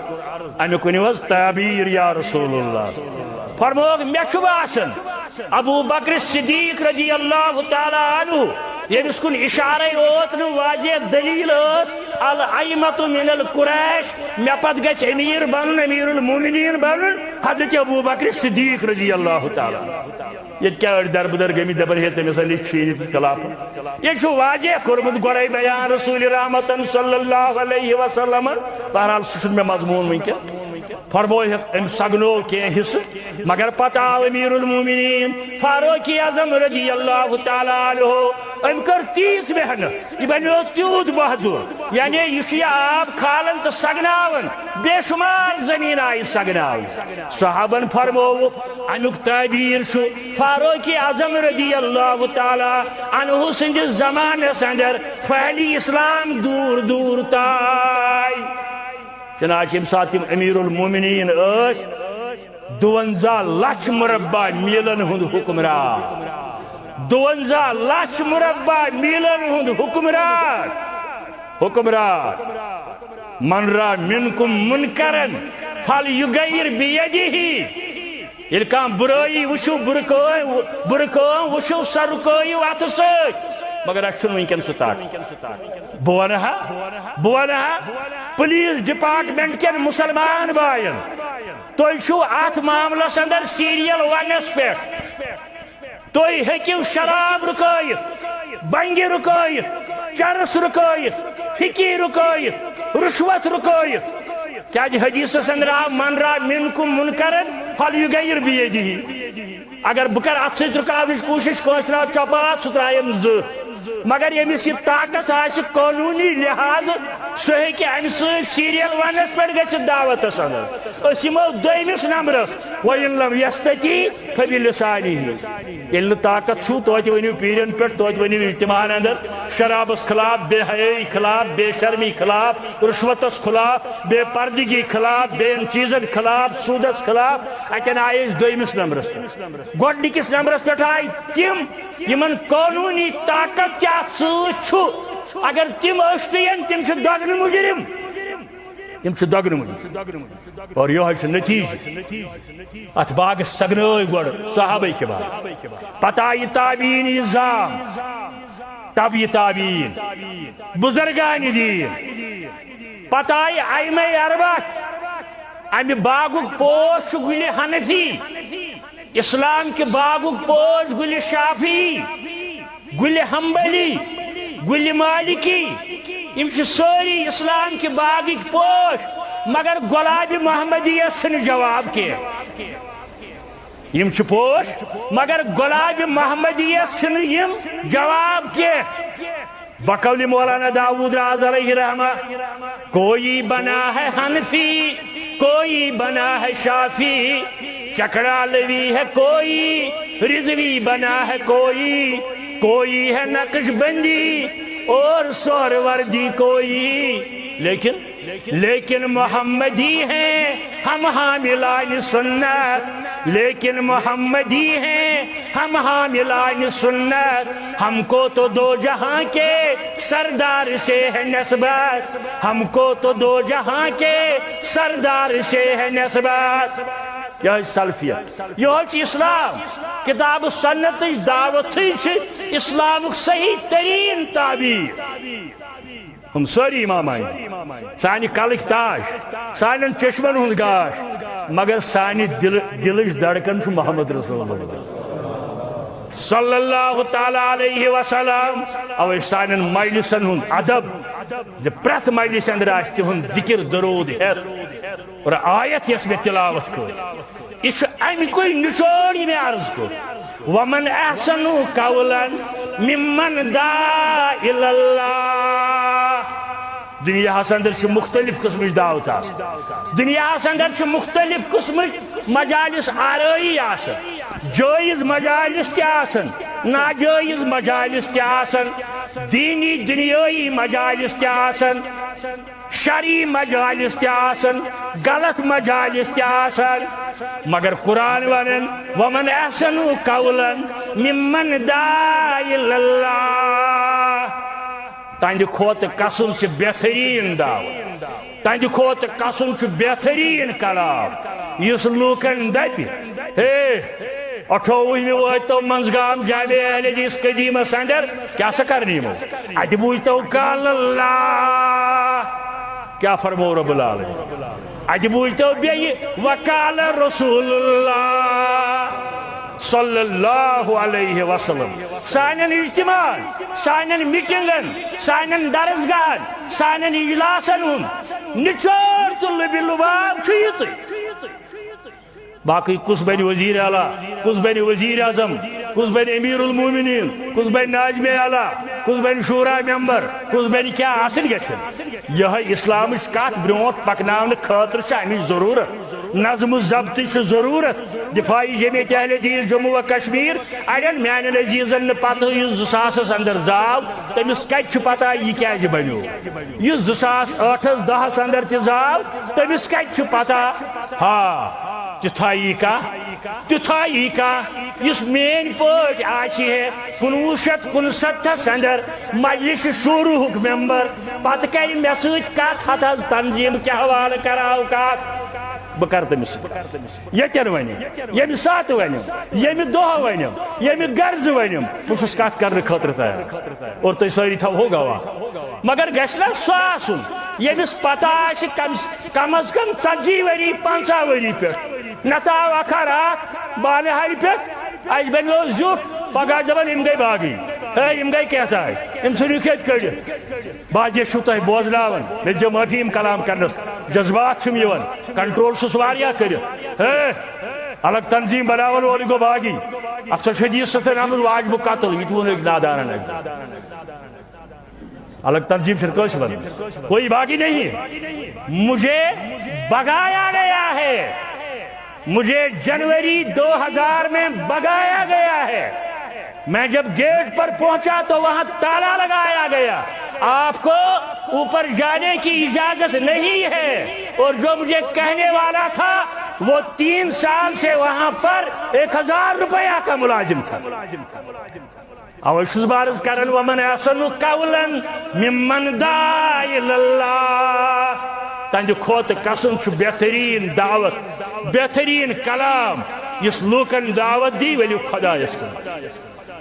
امیُک ؤنِو حظ تعبیٖر یا رسول اللہ۔ فرمووُکھ، مےٚ چھُ باسان، ابو بکر صدیق رضی اللہ تعالی عنہ، ییٚمِس کُن اشارے اوت نہٕ واضح دلیل ٲس، الائمۃ من القریش، مےٚ پتہٕ گژھِ امیر بنُن، امیر المومنین بنُن، حضرت ابو بکر صدیق رضی اللہ تعالی۔ ییٚتہِ کیٛاہ أڑۍ دربٕدر گٔمٕتۍ، دپان، ہے، تٔمِس ہا لیٚچھ شیٖنہِ تہٕ خلافت۔ ییٚتہِ چھُ واضح کوٚرمُت گۄڈے بیان رسول رحمتن صلی اللہ علیہ وسلم۔ بہرحال، سُہ چھُنہٕ مےٚ مضموٗن وٕنکیٚن۔ فرمووُکھ، أمۍ سگنوو کینٛہہ حصہٕ، مگر پتہٕ آو امیر المومنین فاروق اعظم رضی اللہ تعالی عنہ، أمۍ کٔر تیٖژ محنت، یہِ بنیو تیوٗت بہادُر، یعنی یہِ چھُ یہِ آب کھالان تہٕ سگناوان، بے شمار زٔمیٖن آیہِ سگناونہٕ۔ صحابن فرمووُکھ، امیُک تعبیر چھُ فاروق اعظم رضی اللہ تعالی عنہ سٕنٛدِس زمانس اندر پھہلہِ اسلام دوٗر دوٗر تام۔ چنانچہ ییٚمہِ ساتہٕ تِم امیر المومنین ٲسۍ، دُونزہ لچھ مربع میلن ہُنٛد حکمران، دُونزہ لچھ مربع میلن ہُنٛد حکمران، حکمران۔ من را منکم منکرن فل یغیر بیدہ۔ ییٚلہِ کانٛہہ بُرٲیی وٕچھِو، بُرٕ کٲم، بُرٕ کٲم وٕچھِو، سۄ رُکٲیِو اَتھٕ سۭتۍ۔ مگر اَسہِ چھُنہٕ وٕنکیٚن سُہ طاقت۔ بہٕ وَنہٕ ہا، بہٕ وَنہٕ ہا، پُلیٖس ڈپارٹمنٹ کٮ۪ن مُسلمان بایَن، تُہۍ چھِو اَتھ معاملَس اندر سیٖریل ونَس پٮ۪ٹھ۔ تُہۍ ہیٚکِو شراب رُکٲیِتھ، بنگہِ رُکٲیِتھ، چرس رُکٲیِتھ، فِکی رُکٲیِتھ، رُشوت رُکٲیِتھ۔ کیازِ حدیثس اندر آو، من را منکم منکرن فلیغیر بیدہ۔ اگر بہٕ کرٕ اتھ سۭتۍ رُکاونٕچ کوٗشش، کٲنٛسہِ ترٛاو چۄپہٕ اتھ، سُہ ترٛایَم زٕ۔ مگر ییٚمِس یہِ طاقت آسہِ قونوٗنی لحاظ، سُہ ہیٚکہِ امہِ سۭتۍ سیٖریل ونَس پٮ۪ٹھ گٔژھِتھ دعوتس اندر۔ أسۍ یِمو دوٚیمِس نمبرس، وَإِن لَمْ يَسْتَطِعْ فَبِلِسَانِهِ۔ ییٚلہِ نہٕ طاقت چھُو، توتہِ ؤنِو پیٖرٮ۪ن پٮ۪ٹھ، توتہِ ؤنِو اجتماعن اندر، شرابس خلاف، بے حیٲیی خلاف، بے شرمی خلاف، رُشوتس خلاف، بے پردگی خلاف، بیٚین چیٖزن خلاف، سوٗدس خلاف۔ اتٮ۪ن آیہِ أسۍ دوٚیمِس نمبرس پٮ۪ٹھ۔ گۄڈٕنِکِس نمبرس پٮ۪ٹھ آیہِ تِم، یِمن قونوٗنی طاقت تہِ اتھ سۭتۍ چھُ۔ اگر تِم أسۍ تُہۍ یِن، تِم چھِ دۄگنہٕ مُجرم۔ تِم چھِ دۄگنہٕ مُجرم۔ اور یِہوٚے چھُ نتیٖجہٕ۔ اتھ باغس سگنٲوۍ گۄڈٕ صحابہ کرام۔ پتہٕ آیہِ تابعین عظام، تبع تابعین، بزرگان دین۔ پتہٕ آیہِ ائمہ اربعہ۔ امہِ باغُک پوش چھُ گُلِ حنفی۔ اسلام کہِ باغُک پوش گُلِ شافعی، گُلِ حنبلی، گُلِ مالکی۔ یِم چھِ سٲری اسلام کہِ باغٕکۍ پوش، مگر گۄلابِ محمدیس چھِنہٕ جواب کینٛہہ۔ یِم چھِ پوش، مگر گۄلابِ محمدیس چھِنہٕ یِم جواب کینٛہہ۔ بقول مولانا داؤد راز علیہ رحمہ، کوئی بنا ہے حنفی، کوئی بنا ہے شافعی، چکڑا لوی ہے کوئی، رضوی بنا ہے کوئی، کوئی ہے نقشبندی اور سہروردی کوئی، لیکن لیکن محمدی ہیں ہم حاملان سنت، لیکن محمدی ہیں ہم حاملان سنت، ہم کو تو دو جہاں کے سردار سے ہے نسبت، ہم کو تو دو جہاں کے سردار سے ہے نسبت۔ یہ سلفیت، یہ اسلام۔ کتاب و سنت دعوت، اسلام صحیح ترین تعبیر۔ ہم سٲری امام آئی، سانہِ کلٕکۍ تاج، سانٮ۪ن چشمن ہُنٛد گاش، مگر سانہِ دل، دلٕچ دھڑکن چھُ محمد رسول اللہ صلی اللہ تعالیٰ علیہ وسلم۔ اوے سانٮ۪ن مجلسن ہُنٛد ادب زِ پرٛٮ۪تھ مجلسہِ اندر آسہِ تِہُنٛد ذکر، درود ہٮ۪تھ اور آیت یۄس مےٚ تلاوت کٔر، یہِ چھُ اَمہِ کُے نچوڑ یہِ مےٚ عرض کوٚر۔ ومن احسن قولا ممن دعا الی اللہ۔ دنیاہس اندر چھِ مختلف قسمٕچ دعوت آسان۔ دنیاہس اندر چھِ مختلف قسمٕچ مجالس آرٲیی آسان۔ جٲیز مجالس تہِ آسان، ناجٲیز مجالس تہِ آسان، دینی دنیٲیی مجالس تہِ آسان۔ شرعی مجالس تہِ آسان، غلط مجالس تہِ آسان، مگر قرآن ونان، "ومن احسن قولا ممن دعا الی اللہ۔" تہنٛدِ کھۄتہٕ کسُن چھُ بہتریٖن دعوت، تہنٛدِ کھۄتہٕ کسُن چھُ بہتریٖن کلام، یُس لوٗکن دپہِ، ہے، اٹھووُہمہِ وٲتۍ تو منٛزگام جامع اہل حدیث قدیمس اندر، کیٛاہ سا کرنہٕ یِمو؟ اتہِ بوٗزۍ تو قال اللہ، کیٛاہ فرموو رب العالمین؟ اتہِ بوٗزۍ تو بیٚیہِ وقال رسول اللہ صلی اللہ علیہ وسلم۔ سانٮ۪ن اجتماعن، سانٮ۪ن میٹنگن، سانٮ۪ن درسگاہن، سانٮ۪ن اجلاسن ہُنٛد نچوڑ تہٕ لبِ لباب چھُ یِتُے۔ باقٕے کُس بنہِ وزیر اعلیٰ، کُس بنہِ وزیر اعظم، کُس بنہِ امیر المومنین، کُس بنہِ ناظم اعلیٰ، کُس بنہِ شورا ممبر، کُس بنہِ کیٛاہ آسٕنۍ گژھن۔ یِہوٚے اسلامٕچ کتھ برونٛٹھ پکناونہٕ خٲطرٕ چھِ امِچ ضروٗرت۔ نظم و ضبطٕچ چھِ ضروٗرت۔ دفاعی جمعیت اہل حدیث جموں و کشمیر، اڑٮ۪ن میانٮ۪ن عزیزن نہٕ پتہ، یُس زٕ ساسس اندر زاو، تٔمِس کتہِ چھِ پتہ یہِ کیٛازِ بنیو؟ یُس زٕ ساس ٲٹھس دہس اندر تہِ زاو، تٔمِس کتہِ چھِ پتہ؟ ہا، تیُتھا یی کانٛہہ، تیُتھا یی کانٛہہ، یُس میٲنۍ پٲٹھۍ آسہِ ہے کُنوُہ شیٚتھ کُنستتھس اندر مجلس شوروٗہُک ممبر، پتہٕ کرِ مےٚ سۭتۍ کتھ، ہتہٕ حظ تنظیٖم کیٛاہ حوالہٕ کراو کتھ؟ بہٕ کرٕ تٔمِس سۭتۍ کتھ۔ ییٚتٮ۪ن ونِم، ییٚمہِ ساتہٕ ونِم، ییٚمہِ دۄہ ونِم، ییٚمہِ غرضہٕ ونِم، بہٕ چھُس کتھ کرنہٕ خٲطرٕ تیار۔ اور تُہۍ سٲری تھاوہو گواہ۔ مگر گژھِ نہ سُہ آسُن، ییٚمِس پتہ آسہِ کم، کم از کم ژتجی ؤری، پنژاہ ؤری پٮ۪ٹھ۔ نتہٕ آو اکھ ہا راتھ بانہال پٮ۪ٹھ، اسہِ بنیو زیُٹھ، پگاہ دپان، "یِم گٔے باغی، ہے، یِم گٔے کینٛہہ تام، یِم ژھٕنِو کھٮ۪تھ کٔڑِتھ۔" بہٕ حظ چھُس تۄہہِ بوزناوان، مےٚ دِژیو معٲفی یِم کلام کرنس، جذبات چھِم یِوان، کنٹرول چھُس واریاہ کٔرِتھ۔ ہے، الگ تنظیم بناون وول گوٚو باغی، افسر شدید ستن احمد واجبُک قتل، یہِ تہِ ووٚن أکۍ نادانن اَکہِ دۄہ۔ الگ تنظیم چھنہٕ کٲنٛسہِ ونان، کوئی باغی نہیں ہے۔ مجھے بھگایا گیا ہے، مجھے جنوری دو ہزار میں بھگایا گیا ہے۔ میں جب گیٹ پر پہنچا تو وہاں تالا لگایا گیا، آپ کو اوپر جانے کی اجازت نہیں ہے۔ اور جو مجھے کہنے والا تھا، وہ تین سال سے وہاں پر ایک ہزار روپیہ کا ملازم تھا۔ اوے چھُس بہٕ عرض کران، ومن احسن قولا ممن دعا الی اللہ۔ تہنٛدِ کھۄتہٕ کسُن چھُ بہتریٖن دعوت، بہتریٖن کلام، یُس لوٗکن دعوت دی، ؤلِو خۄدایس کُن۔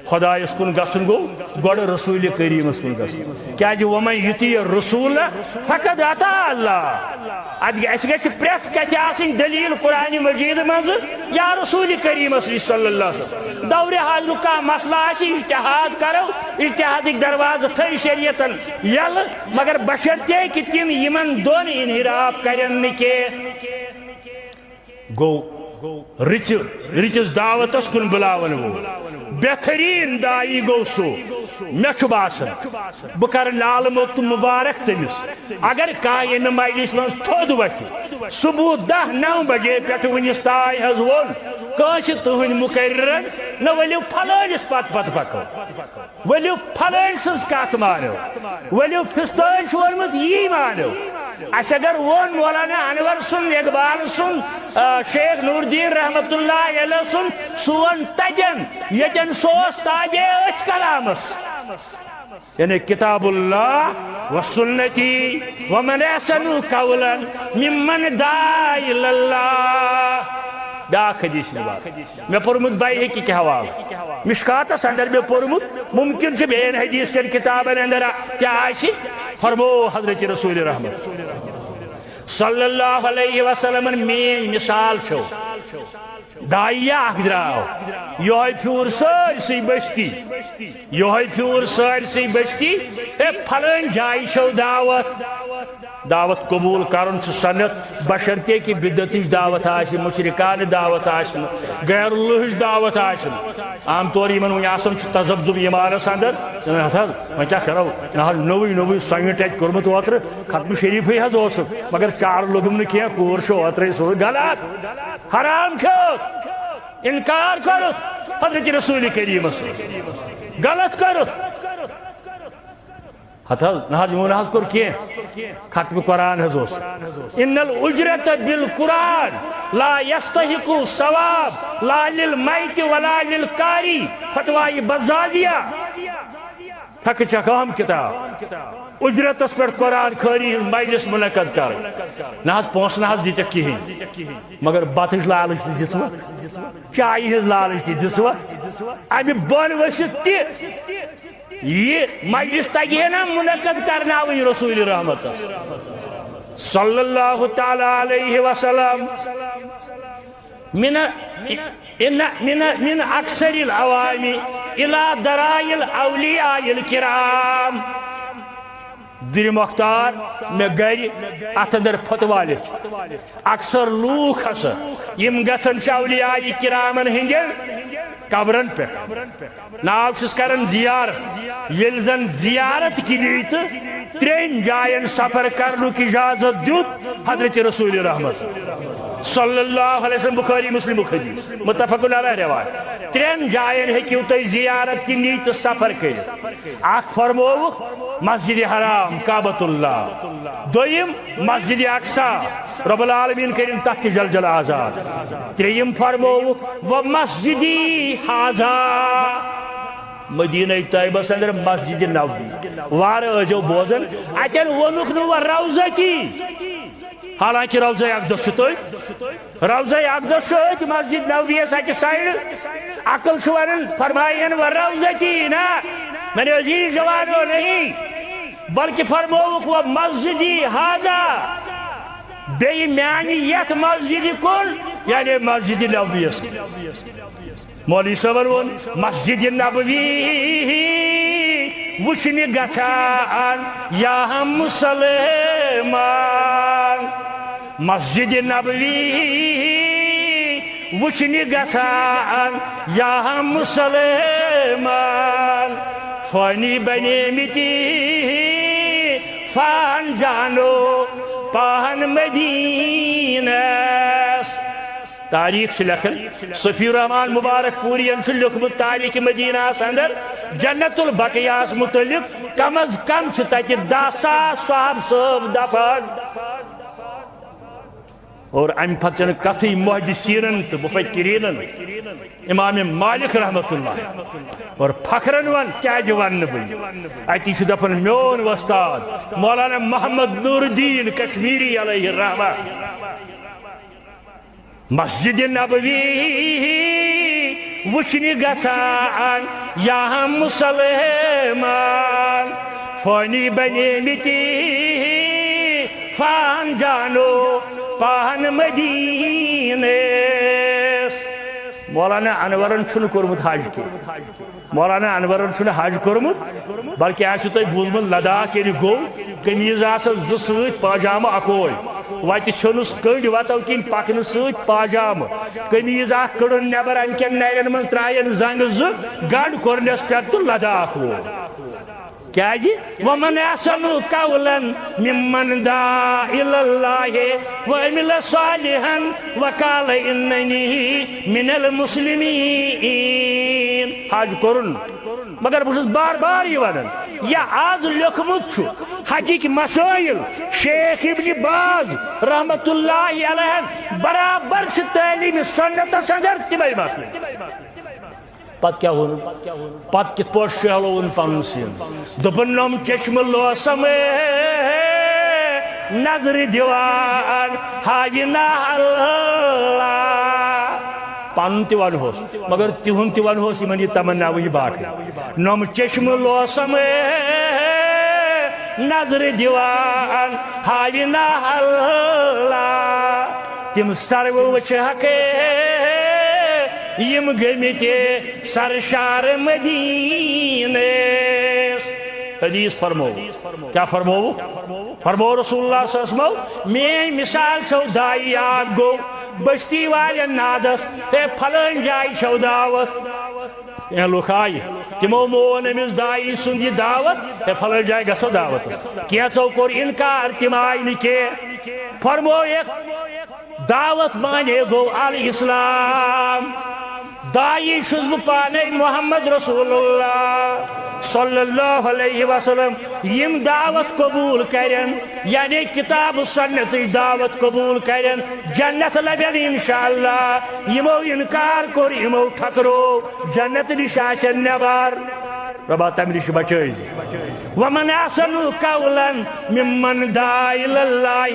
خۄدایس کُن گژھُن گوٚو گۄڈٕ رسول کریٖمس کُن گژھُن۔ کیازِ ومن یطیع الرسول فقد اطاع اللہ۔ اتھ گژھِ، اسہِ گژھِ پرٛٮ۪تھ کتھِ آسٕنۍ دلیل قرآن مجید منٛز یا رسول کریمس نِش صلی اللہ علیہ وسلم۔ دورِ حاضرُک کانٛہہ مسلہٕ آسہِ، اجتہاد کرو، اجتہادٕکۍ دروازٕ تھٲوۍ شریعتن یلہٕ، مگر بشرطے کہِ تِم یِمن دۄن انحراف کرن نہٕ کینٛہہ۔ گوٚو رٕژِ، رٕژِس دعوتس کُن بُلاون وول بہتریٖن داعی گوٚو سُہ۔ مےٚ چھُ باسان، بہٕ کرٕ نالہٕ موٚت تہٕ مُبارک تٔمِس، اگر کانٛہہ ییٚمہِ مجلس منٛز تھوٚد وۄتھِ، صبح دہ نو بجے پٮ۪ٹھ وٕنِس تام حظ ووٚن کٲنٛسہِ تُہٕنٛدۍ مُقررن، نہ ؤلِو فلٲنِس پتہٕ پتہٕ پکو، ؤلِو فلٲنۍ سٕنٛز کتھ مانو، ؤلِو فستٲنۍ چھُ ووٚنمُت یی مانو۔ اسہِ اگر ووٚن مولانا انور سُنٛد، اقبال سُنٛد، آ، شیخ نور الدین رحمت اللہ علیہ سُنٛد، سون تتٮ۪ن ییٚتٮ۪ن سُہ اوس تابع أتھۍ کلامس، یعنی کتاب اللہ و سنتی و من احسن قولا ممن دعا الی اللہ۔ بیاکھ حدیث مبارک مےٚ پوٚرمُت بیہقی کہِ حوالہٕ، مشکاتس اندر مےٚ پوٚرمُت، ممکن چھُ بیٚین حدیث چٮ۪ن کتابن اندر تہِ آسہِ۔ فرمو حضرت رسول رحمت صلی اللہ علیہ وسلمن، میٲنۍ مثال چھو، داعیہ اکھ درٛاو، یہوے پھیوٗر سٲرسٕے بستی، یہوے پھیوٗر سٲرسٕے بستی، ہے پھلٲنۍ جایہِ چھو دعوت۔ دعوت قبول کرُن چھُ سنت، بشرطیکہِ بدعتٕچ دعوت آسہِ، مشرکانہٕ دعوت آسہِ نہٕ، غیر اللہٕچ دعوت آسہِ نہٕ۔ عام طور یِمن وۄنۍ آسان چھُ تذبذب ایمانس اندر، ہتھ حظ، وۄنۍ کیٛاہ کرو؟ نہ حظ، نوٚوُے نوٚوُے سۄنٛگہِ ٹٮ۪تہِ کوٚرمُت اوترٕ، ختمہٕ شریٖفٕے حظ اوسُکھ، مگر چارٕ لوٚگُم نہٕ کینٛہہ، کوٗر چھِ اوترَے سۭتۍ۔ غلط، حرام کھیوٚت، انکار کوٚرُتھ حضرت رسول کریٖمس سۭتۍ، غلط کوٚرُتھ۔ ہتھ حظ، نہ حظ، یِمو نہ حظ کوٚر کینٛہہ۔ ختم قرآن حظ اوس۔ ان الاجرت بالقرآن لا یستحق ثواب لا للمیت ولا للقاری۔ فتوی بزازیہ، تھکہ چکہ اہم کتاب۔ اجرتس پٮ۪ٹھ قرآن خٲنی ہٕنٛز مجلس منعقد کرٕنۍ۔ نہ حظ پونٛسہٕ نہ حظ دِتکھ کِہیٖنۍ، مگر بتٕچ لالچ تہِ دِژوٕ، چایہِ ہٕنٛز لالچ تہِ دِژوٕ۔ امہِ بۄن ؤسِتھ تہِ یہِ مجلس تگہِ ہے نا منعقد کرناوٕنۍ رسول رحمتس صلی اللہ تعالی علیہ وسلم۔ من، ان، من، من اکثر العوام الی ذرائع الاولیاء الکرام۔ دِرِ مۄختار، مےٚ گرِ اتھ اندر فتویٰ لیکھِتھ۔ اکثر لوٗکھ ہسا یِم گژھان چھِ اولیاء کرامن ہٕنٛدٮ۪ن قبرن پٮ۪ٹھ، ناو چھِس کران زیارت۔ ییٚلہِ زن زیارت کِنی تہٕ ترٛٮ۪ن جاین سفر کرنُک اجازت دیُت حضرت رسول رحمت صلی اللہ علیہ وسلم، بخاری مسلمُک حدیث، متفق علیہ روایت۔ ترٛٮ۪ن جاین ہیٚکِو تُہۍ زیارت کِنی تہٕ سفر کٔرِتھ۔ اکھ فرمووُکھ مسجد حرام کعبۃ اللہ، دوٚیِم مسجد اقصی، رب العالمین کٔرِن تتھ تہِ جل جل آزاد۔ ترٛیٚیِم فرمووُکھ، "و مسجدی ہذا"، مدینہ طیبس اندر مسجد نبوی۔ وارٕ ٲسۍزیو بوزان، اتٮ۪ن ووٚنُکھ نہٕ "و روضتی"، حالانکہ روضہ اقدس چھُ تٔتھۍ۔ روضہ اقدس چھُ أتھۍ مسجد نبویس اکہِ سایڈٕ۔ عقل چھُ ونان، فرمایہِ ہن "و روضتی"، نہ، میانیو عزیز جوانو، نہیں، بلکہ فرمووُکھ "و مسجدی ہذا"، بیٚیہِ میانہِ یتھ مسجدِ کُن، یعنی مسجد نبویس کُن۔ مولوی صٲبن ووٚن، مسجد نبوی وٕچھنہِ گژھان یا ہم مسلمان، مسجد نبوی وٕچھنہِ گژھان یا ہم مسلمان، فانی بنیمٕتی فان جانو پہن مدینس۔ تاریخ چھِ لیکھان، صفی الرحمان مبارک پوری ین چھُ لیوٚکھمُت تاریخ مدینہ ہس اندر جنت البقیعس متعلق کم از کم چھِ تتہِ دہ ساس صحابہ صٲب دفن۔ اور امہِ پتہٕ چھنہٕ کتھٕے محدثینن تہٕ مفکرینن، امام مالک رحمت اللہ، اور فخرن ون کیازِ ونہٕ نہٕ بہٕ یہِ؟ اتی چھُ دپان میون وۄستاد مولانا محمد نور الدین کشمیری علیہ الرحمہ، مسجد نبوی وٕچھنہِ گژھان یا ہم مسلمان، فانی بنیمٕتی فان جانو پہن مدینس۔ مولانا انورن چھُنہٕ کوٚرمُت حج کینٛہہ۔ مولانا انورن چھُنہٕ حج کوٚرمُت، بلکہِ آسِوٕ تۄہہِ بوٗزمُت، لداخ ییٚلہِ گوٚو، قمیٖض آسس زٕ سۭتۍ، پاجامہٕ اکوے۔ وتہِ ژھیوٚنُس کٔنٛڈۍ وتو کِنۍ پکنہٕ سۭتۍ پاجامہٕ۔ قمیٖض اکھ کٔڈٕن نٮ۪بر، امہِ کٮ۪ن نرٮ۪ن منٛز ترٛایَن زنٛگہٕ زٕ، گنٛڈ کوٚرنس پٮ۪ٹھ تہٕ لداخ ووت۔ کیازِ؟ ومن احسن قولا ممن دعا الی اللہ وعمل صالحا وقال اننی من المسلمین۔ حج کوٚرُن، مگر بہٕ چھُس بار بار یہِ ونان، یہِ آز لیوٚکھمُت چھُ حجٕکۍ مسائل شیخ ابن باز رحمت اللہ علیہ، برابر چھِ تعلیمِ سنتس اندر تِمے مسلہٕ۔ پتہٕ کیٛاہ ووٚن؟ پتہٕ کِتھ پٲٹھۍ شیہلووُن پنُن سیٖن؟ دوٚپُن، نۄم چشمہٕ لوسم نظرِ دِوان ہاوِ نہ اللہ۔ پنُن تہِ ونہوس، مگر تِہُنٛد تہِ ونہوس، یِمن یہِ تمنا وٕچھِ باقٕے۔ نۄم چشمہٕ لوسم نظرِ دِوان ہاوِ نہ اللہ۔ تِم سروٕ وٕچھِ حقے یِم گٔمٕتۍ سرشار مدیٖنس۔ حدیث فرمو، کیٛاہ فرمووُکھ؟ فرمو رسول اللہ صلی اللہ علیہ وسلم، میٲنۍ مثال چھو داعی اکھ گوٚو بستی والٮ۪ن نادس، ہے پھلٲنۍ جایہِ چھو دعوت۔ کینٛہہ لُکھ آیہِ، تِمو مون أمِس داعی سُنٛد یہِ دعوت، ہے پھلٲنۍ جایہِ گژھو دعوتس۔ کینٛژو کوٚر انکار، تِم آیہِ نہٕ کینٛہہ۔ فرمووُکھ، دعوت معنی گوٚو الاسلام۔ داعی چھُس بہٕ پانے محمد رسول اللہ صلی اللہ علیہ وسلم۔ یِم دعوت قبول کرن، یعنی کتاب و سنتٕچ دعوت قبول کرن، جنت لبن انشاءاللہ۔ یِمو انکار کوٚر، یِمو ٹھکرو، جنت نِش آسن نٮ۪بر۔ رۄبا تمہِ نِش بچٲیزِ۔ ومن احسن قولا ممن دعا الی اللہ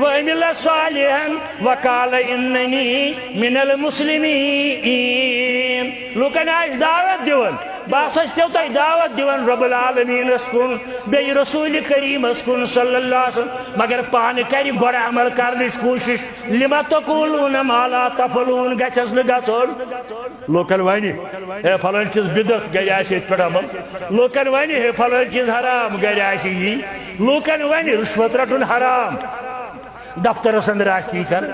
وعمل صالحا وقال اننی من المسلمین۔ لوٗکن آسہِ دعوت دِوان، بہٕ ہسا چھُس تۄہہِ دعوت دِوان رب العالمینس کُن، بیٚیہِ رسول کریمس کُن صلی اللہ علیہ وسلم، مگر پانہٕ کرِ گۄڈٕ عمل کرنٕچ کوٗشش۔ لم تقولون ما لا تفعلون گژھٮ۪س نہٕ گژھُن۔ لوٗکن ونہِ، ہے پھلٲنۍ چیٖز بدعت، گرِ آسہِ ییٚتہِ پٮ۪ٹھ عمل۔ لوٗکن ونہِ، ہے پھلٲنۍ چیٖز حرام، گرِ آسہِ یی۔ لوٗکن ونہِ، رُشوت رٹُن حرام، دفترس اندر آسہِ تی کران۔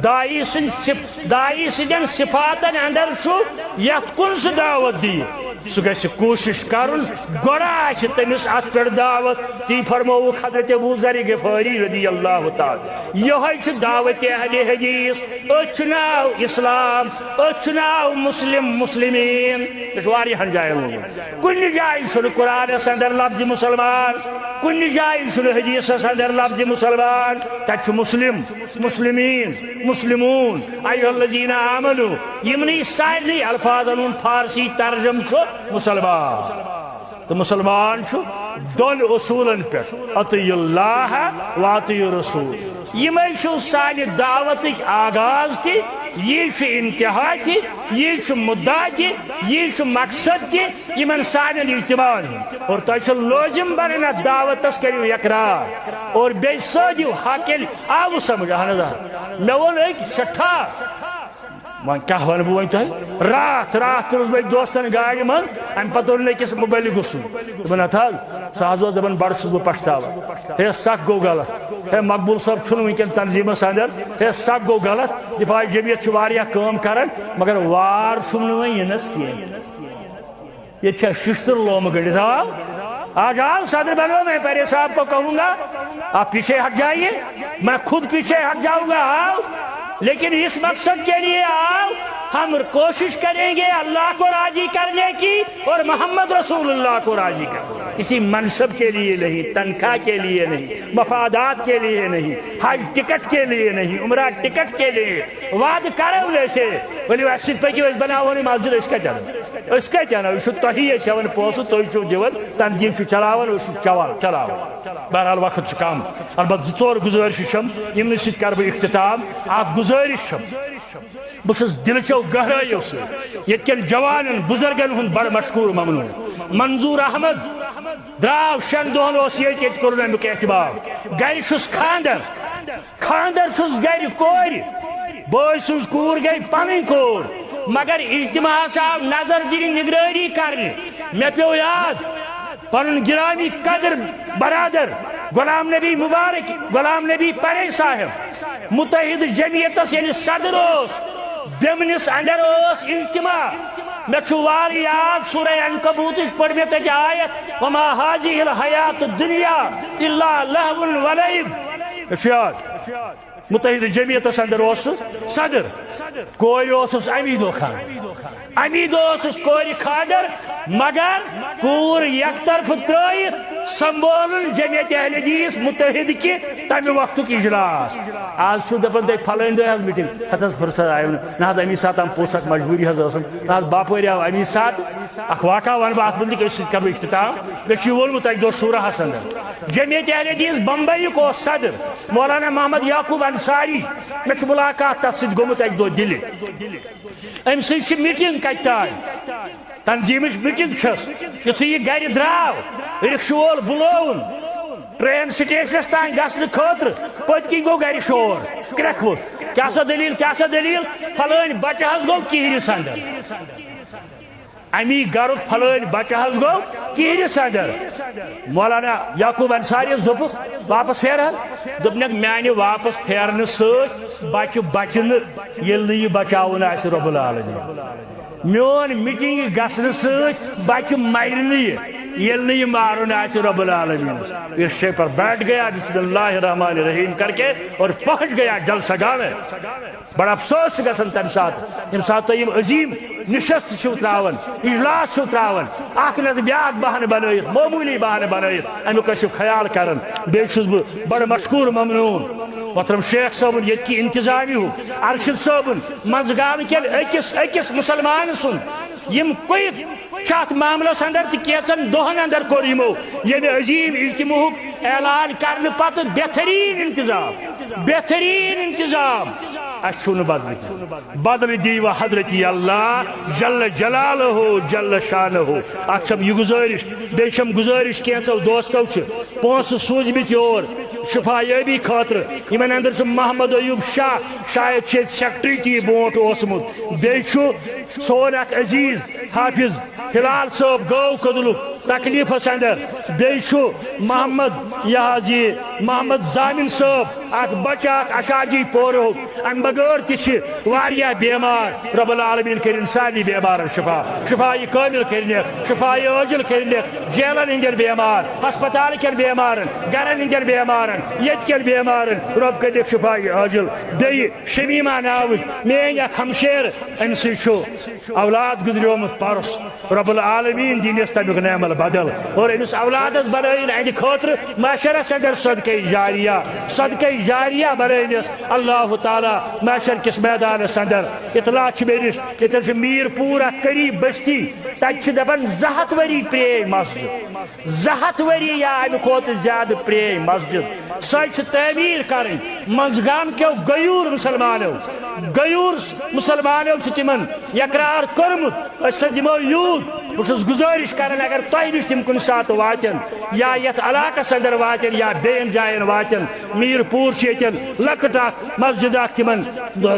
داعی سٕنٛدۍ صف-، داعی سٕنٛدٮ۪ن صفاتن اندر چھُ یتھ کُن سُہ دعوت دِیہِ، سُہ گژھِ کوٗشش کرُن گۄڈٕ آسہِ تٔمِس اتھ پٮ۪ٹھ دعوت۔ تی فرمووُکھ حضرت ابو ذر غفاری رضی اللہ تعالیٰ۔ یِہوٚے چھُ دعوت اہل حدیث۔ أتھۍ چھُ ناو اسلام، أتھۍ چھُ ناو مسلم، مسلمین۔ یہِ چھُ واریاہن جاین ووٚنمُت۔ کُنہِ جایہِ چھُنہٕ قرآنس اندر لفظ مسلمان، کُنہِ جایہِ چھُنہٕ حدیثس اندر لفظ مسلمان۔ تتہِ چھُ مسلم، مسلمین، مسلمون، ایھا الذین آمنو۔ یِمنٕے سارنٕے الفاظن ہُنٛد فارسی ترجمہٕ چھُ مسلمان۔ تہٕ مسلمان چھُ دۄن اصوٗلن پٮ۪ٹھ، اطیعوا اللہ و اطیعوا الرسول۔ یِمے چھُ سانہِ دعوتٕکۍ آغاز تہِ، یی چھُ انتہا تہِ، یی چھُ مُدعا تہِ، یی چھُ مقصد تہِ یِمن سانٮ۪ن اجتماعن ہُنٛد۔ اور تۄہہِ چھُ لٲزِم بنان اتھ دعوتس کٔرِو اقرار اور بیٚیہِ سٲدِو حق۔ ییٚلہِ آوٕ سمجھ، اہن حظ آ، مےٚ ووٚن أکۍ سٮ۪ٹھاہ وۄنۍ کیٛاہ وَنہٕ بہٕ وۄنۍ تۄہہِ؟ راتھ، راتھ تُلُس بہٕ أکۍ دوستَن گاڑِ منٛز، اَمہِ پَتہٕ اوٚن مےٚ أکِس مُبلِغہٕ سُنٛد۔ دوٚپُن، "ہَتھ حظ، سُہ حظ اوس دَپان، بَڑٕ چھُس بہٕ پَشتاوان۔ ہے، سَکھ گوٚو غلط۔ ہے، مقبوٗل صٲب چھُنہٕ وٕنۍکٮ۪ن تنظیٖمَس اَندَر۔ ہے، سَکھ گوٚو غلط۔ دِفاعی جمعیت چھِ واریاہ کٲم کَران، مگر وار چھُم نہٕ وۄنۍ یِنَس کینٛہہ۔" ییٚتہِ چھا شِشتٕر لومہٕ گٔنٛڈِتھ؟ آ، آج آؤ صدر بنو، میں پہلے صاحب کو کہوں گا، آپ پیچھے ہٹ جائیے، میں خود پیچھے ہٹ جاؤں گا، آؤ، لیکن اس مقصد کے لیے آؤ، ہم کوشش کریں گے اللہ کو راضی کرنے کی اور محمد رسول اللہ کو راضی کرنے کی۔ کسی منصب کے لیے نہیں، تنخواہ کے لیے نہیں، مفادات کے لیے نہیں، حج ٹکٹ کے لیے نہیں، عمرہ ٹکٹ کے لیے وعدٕ کرو نہٕ أسۍ۔ ؤلِو اَسہِ سۭتۍ پٔکِو، أسۍ بناوون یہِ مسجد، أسۍ کَتہِ اَنو؟ أسۍ کَتہِ اَنو؟ یہِ چھُ تۄہی، أسۍ ہٮ۪وان پونٛسہٕ، تُہۍ چھِو دِوان، تنظیٖم چھِ چلاوان، أسۍ چھِ چوان، چلاوان۔ بہرحال، وقت چھُ کم۔ البتہٕ زٕ ژور گُزٲرِشہٕ چھَم، یِمنٕے سۭتۍ کَرٕ بہٕ اختتام۔ اَکھ گُزٲرِش چھَم، بہٕ چھُس دِلہٕ چو گہرٲیو سۭتۍ ییٚتہِ کٮ۪ن جوانَن، بُزرگَن ہُنٛد بڑٕ مشکوٗر ممنوٗن۔ منظور احمد درٛاو شٮ۪ن دۄہَن، اوس ییٚتہِ، ییٚتہِ کوٚرُن اَمیُک اہتمام۔ گَرِ چھُس خانٛدر، خانٛدر چھُس گَرِ کورِ، بٲے سٕنٛز کوٗر گٔے پنٕنۍ کوٗر، مگر اجتماعس آو نظر دِنہِ، نگرٲنی کرنہِ۔ مےٚ پیوٚو یاد، پنُن گرامی قدر برادر غلام نبی مبارک، غلام نبی پرے صاحب، متحد جمعیتس ییٚلہِ صدر اوس، بیمنِس اندر اوس اجتماع۔ مےٚ چھُ وارٕ یاد، سورہ عنکبوتٕچ پٔر مےٚ تَتہِ آیت، "وما هذه الحیات الدنیا الا لهو ولعب۔" مےٚ چھُ یاد۔ متحدہ جمعیتس اندر اوسُس صدر، کورِ اوسُس امی دۄہ خانٛدر، امی دۄہ اوسُس کورِ خانٛدر، مگر کوٗر یکطرفہٕ ترٲیِتھ سنبھولُن جمعیت اہل حدیث متحد کہِ تمہِ وقتُک اجلاس۔ آز چھُ دپان تۄہہِ فلٲنۍ دۄہ حظ میٖٹِنٛگ، ہتھ حظ فرصت آیہِ نہٕ، نہ حظ امی ساتہٕ آم پوٚژھ اکھ مجبوٗری حظ ٲسٕم، نہ حظ باپٲرۍ آو امی ساتہٕ۔ اکھ واقعہ ونہٕ بہٕ اتھ مُتعلق، أتھۍ سۭتۍ کرٕ بہٕ اختتام۔ مےٚ چھُ یہِ ووٚنمُت اکہِ دۄہ شورہس اندر، جمعیت اہل حدیث بمبئیُک اوس صدر مولانا محمد یعقوب انصاری، مےٚ چھُ ملاقات تس سۭتۍ گوٚمُت اکہِ دۄہ دِلہِ۔ أمۍ سٕنٛز چھِ میٖٹِنٛگ کَتہِ تام، تنظیٖمٕچ میٖٹِنٛگ چھَس۔ یُتھُے یہِ گَرِ درٛاو، رِکشہٕ وول بُلووُن ٹرٛین سٹیشنَس تام گژھنہٕ خٲطرٕ، پٔتۍ کِنۍ گوٚو گَرِ شور، کرٛٮ۪کھ ووٚتھ۔ کیٛاہ سا دٔلیٖل، کیٛاہ سا دٔلیٖل؟ فلٲنۍ بَچہٕ حظ گوٚو کِہرِ سنٛدر۔ اَمی گَرُک فلٲنۍ بَچہٕ حظ گوٚو کِہرِ سنٛدر۔ مولانا یعقوب انصاریَس دوٚپُکھ، "واپس پھیر حظ۔" دوٚپنَکھ، "میٛانہِ واپس پھیرنہٕ سۭتۍ بَچہٕ بَچہِ نہٕ، ییٚلہِ نہٕ یہِ بچاوُن آسہِ رب العالمین۔" میون میٖٹِنٛگ گژھنہٕ سۭتۍ بچہِ مرِ نہٕ یہِ، ییٚلہِ نہٕ یہِ مارُن آسہِ رب العالمینس۔ اس شے پر بیٹھ گیا بسم اللہ الرحمن الرحیم کر کے اور پہنچ گیا جلسہ گاہ میں۔ بڑا افسوس چھُ گژھان تمہِ ساتہٕ، ییٚمہِ ساتہٕ تۄہہِ یِم عظیٖم نشست چھِو ترٛاوان، اجلاس چھِو ترٛاوان، اکھ نتہٕ بیاکھ بہانہٕ بنٲیِتھ، معموٗلی بہانہٕ بنٲیِتھ، امیُک ٲسِو خیال کران۔ بیٚیہِ چھُس بہٕ بڑٕ مشکوٗر ممنوٗن محترم شیخ صٲبُن، ییٚتہِ کہِ انتظامیہ ہُک، ارشد صٲبُن، منٛزگام کٮ۪ن أکِس أکِس مُسلمان سُنٛد یِم کُیِک چھِ اَتھ معاملَس اندر تہٕ کینٛژن دۄہَن اندر کوٚر یِمو ییٚمہِ عظیٖم اجتماعُک اعلان کرنہٕ پتہٕ بہتریٖن انتظام، بہتریٖن انتظام۔ اَسہِ چھُنہٕ بدلہٕ کینٛہہ۔ بدلہٕ دی وۄنۍ حضرت اللہ جل جلالہ جل شانہ۔ اَکھ چھَم یہِ گُزٲرِش، بیٚیہِ چھَم گُزٲرِش کینٛژو دوستو چھِ پونٛسہٕ سوٗزمٕتۍ یور شفا یٲبی خٲطرٕ۔ یِمن اندر چھُ محمد ایوب شاہ، شاید چھُ ییٚتہِ سیکرٹری تہِ یہِ برونٛٹھ اوسمُت۔ بیٚیہِ چھُ سون اکھ عزیز حافظ ہلال صٲب گٲو کدلُک تکلیفس اندر۔ بیٚیہِ چھُ محمد، یہِ حظ یہِ محمد زامن صٲب، اکھ بچہٕ اکھ اشاجی پورہُک۔ امہِ بغٲر تہِ چھِ واریاہ بیمار۔ رب العالمین کٔرِن سارنٕے بیمارن شفا، شفا یہِ کٲمل کٔرِنکھ، شفا یہِ عٲجل کٔرِنکھ۔ جیلن ہٕنٛدٮ۪ن بیمار، ہسپتال کٮ۪ن بیمارن، گرن ہٕنٛدٮ۪ن بیمارن، ییٚتہِ کٮ۪ن بیمارن، رب کٔرِنکھ شفا یہِ عٲجل۔ بیٚیہِ شمیمہ ناوٕچ میٲنۍ اکھ ہمشیر، أمۍ سٕے چھُ اولاد گُزریومُت پرُس۔ رب العالمین دِنس تمیُک نعم البدل اور أمِس اولادس بنٲیِن اہندِ خٲطرٕ محشرس اندر صدقے جاریہ، صدقے جاریہ بنٲیِنس اللہ تعالیٰ محشر کِس میدانس اندر۔ اطلاع چھِ مےٚ نِش، ییٚتٮ۪ن چھُ میٖر پوٗر اکھ قریب بستی، تتہِ چھِ دپان زٕ ہتھ ؤری پرٛٲنۍ مسجد۔ زٕ ہتھ ؤری یا امہِ کھۄتہٕ زیادٕ پرٛٲنۍ مسجد، سۄے چھِ تعمیٖر کرٕنۍ۔ منٛزگام کیو غیوٗر مُسلمانو، غیوٗر مُسلمانو چھُ تِمن یقرار کوٚرمُت، أسۍ ہسا دِمو یوٗت۔ بہٕ چھُس گُزٲرِش کران، اگر تۄہہِ نِش تِم کُنہِ ساتہٕ واتن یا یتھ علاقس اندر واتن یا بیٚین جاین واتن، میٖر پوٗر چھِ ییٚتٮ۪ن لۄکٕٹ اکھ مسجد اکھ تِمن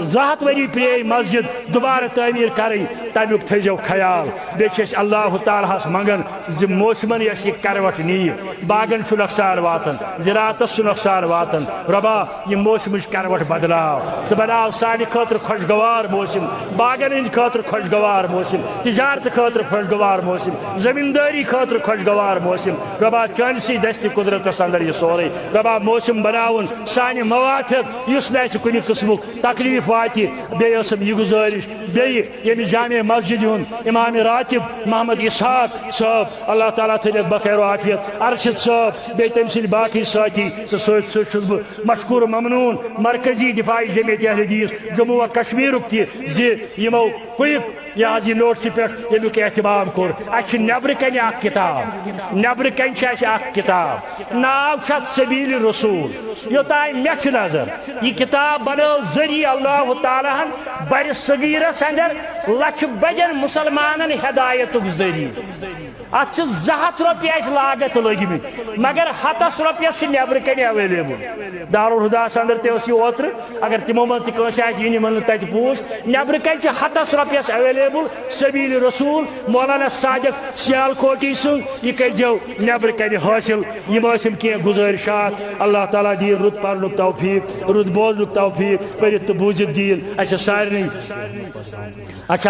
زٕ ہتھ ؤری پرٛٲنۍ مسجد دوبارٕ تعمیٖر کرٕنۍ، تمیُک تھٲیزیو خیال۔ بیٚیہِ چھِ أسۍ اللہ تعالیٰ ہس منگان زِ موسمن یۄس یہِ کروٹ نِیہِ، باغن چھُ نۄقصان واتان، زراعتس چھُ نۄقصان واتان۔ رۄبا، یہِ موسمٕچ کروٹ بدلاو، ژٕ بناو سانہِ خٲطرٕ خۄشگوار موسم، باغن ہٕنٛدِ خٲطرٕ خۄشگوار موسم، تجارتہٕ خٲطرٕ خۄشگوار موسم، زمیٖندٲری خٲطرٕ خۄشگوار موسم۔ رۄبا، چٲنسٕے دستِ قدرتس اندر یہِ سورُے۔ رۄبا، موسم بناوُن سانہِ موافق، یُس نہٕ اسہِ کُنہِ قٕسمُک تکلیف واتہِ۔ بیٚیہِ ٲسٕم یہِ گُزٲرِش، بیٚیہِ ییٚمہِ جامع مسجد ہُنٛد امام راتب محمد اسحاق صٲب، اللہ تعالیٰ تھٲوِنَکھ بخیر و عافیت، ارشد صٲب، بیٚیہِ تٔمۍ سٕنٛدۍ باقٕے سٲتھی، تہٕ سۭتۍ سۭتۍ چھُس بہٕ مشکور و ممنون مرکزی دفاعی جمعیت اہل حدیث جموں و کشمیرُک تہِ زِ یِمو کُیِک یہِ حظ یہِ نوٹسہِ پٮ۪ٹھ ییٚمیُک اہتمام کوٚر۔ اَسہِ چھِ نٮ۪برٕ کَنہِ اَکھ کِتاب، نٮ۪برٕ کَنہِ چھِ اَسہِ اَکھ کِتاب، ناو چھُ اَتھ سبیل رسول۔ یوٚتام مےٚ چھِ نظر، یہِ کِتاب بنٲو ذٔریعہٕ اللہ تعالیٰ ہن برِ صغیٖرس اندر لچھِ بٔدٮ۪ن مُسلمانن ہدایتُک ذٔریعہٕ۔ اتھ چھِ زٕ ہتھ رۄپیہِ اسہِ لاگتھ لٔگۍ مٕتۍ، مگر ہتس رۄپیس چھِ نٮ۪برٕ کنہِ اویلیبل۔ دارالہداہس اندر تہِ ٲس یہِ اوترٕ، اگر تِمو منٛز تہِ کٲنٛسہِ آسہِ یِنہِ، یِمن نہٕ تتہِ پوٗچھ، نٮ۪برٕ کنہِ چھِ ہتس رۄپیس اویلیبل سبیل رسول مولانا صادق سیالکوٹی سُنٛد۔ یہِ کٔرۍزیو نٮ۪برٕ کنہِ حٲصِل۔ یِم ٲسۍ یِم کینٛہہ گُزٲرِشات۔ اللہ تعالیٰ دِیِن رُت پرنُک توفیٖق، رُت بوزنُک توفیٖق، پٔرِتھ تہٕ بوٗزِتھ دِیِن اسہِ سارنٕے۔ اچھا۔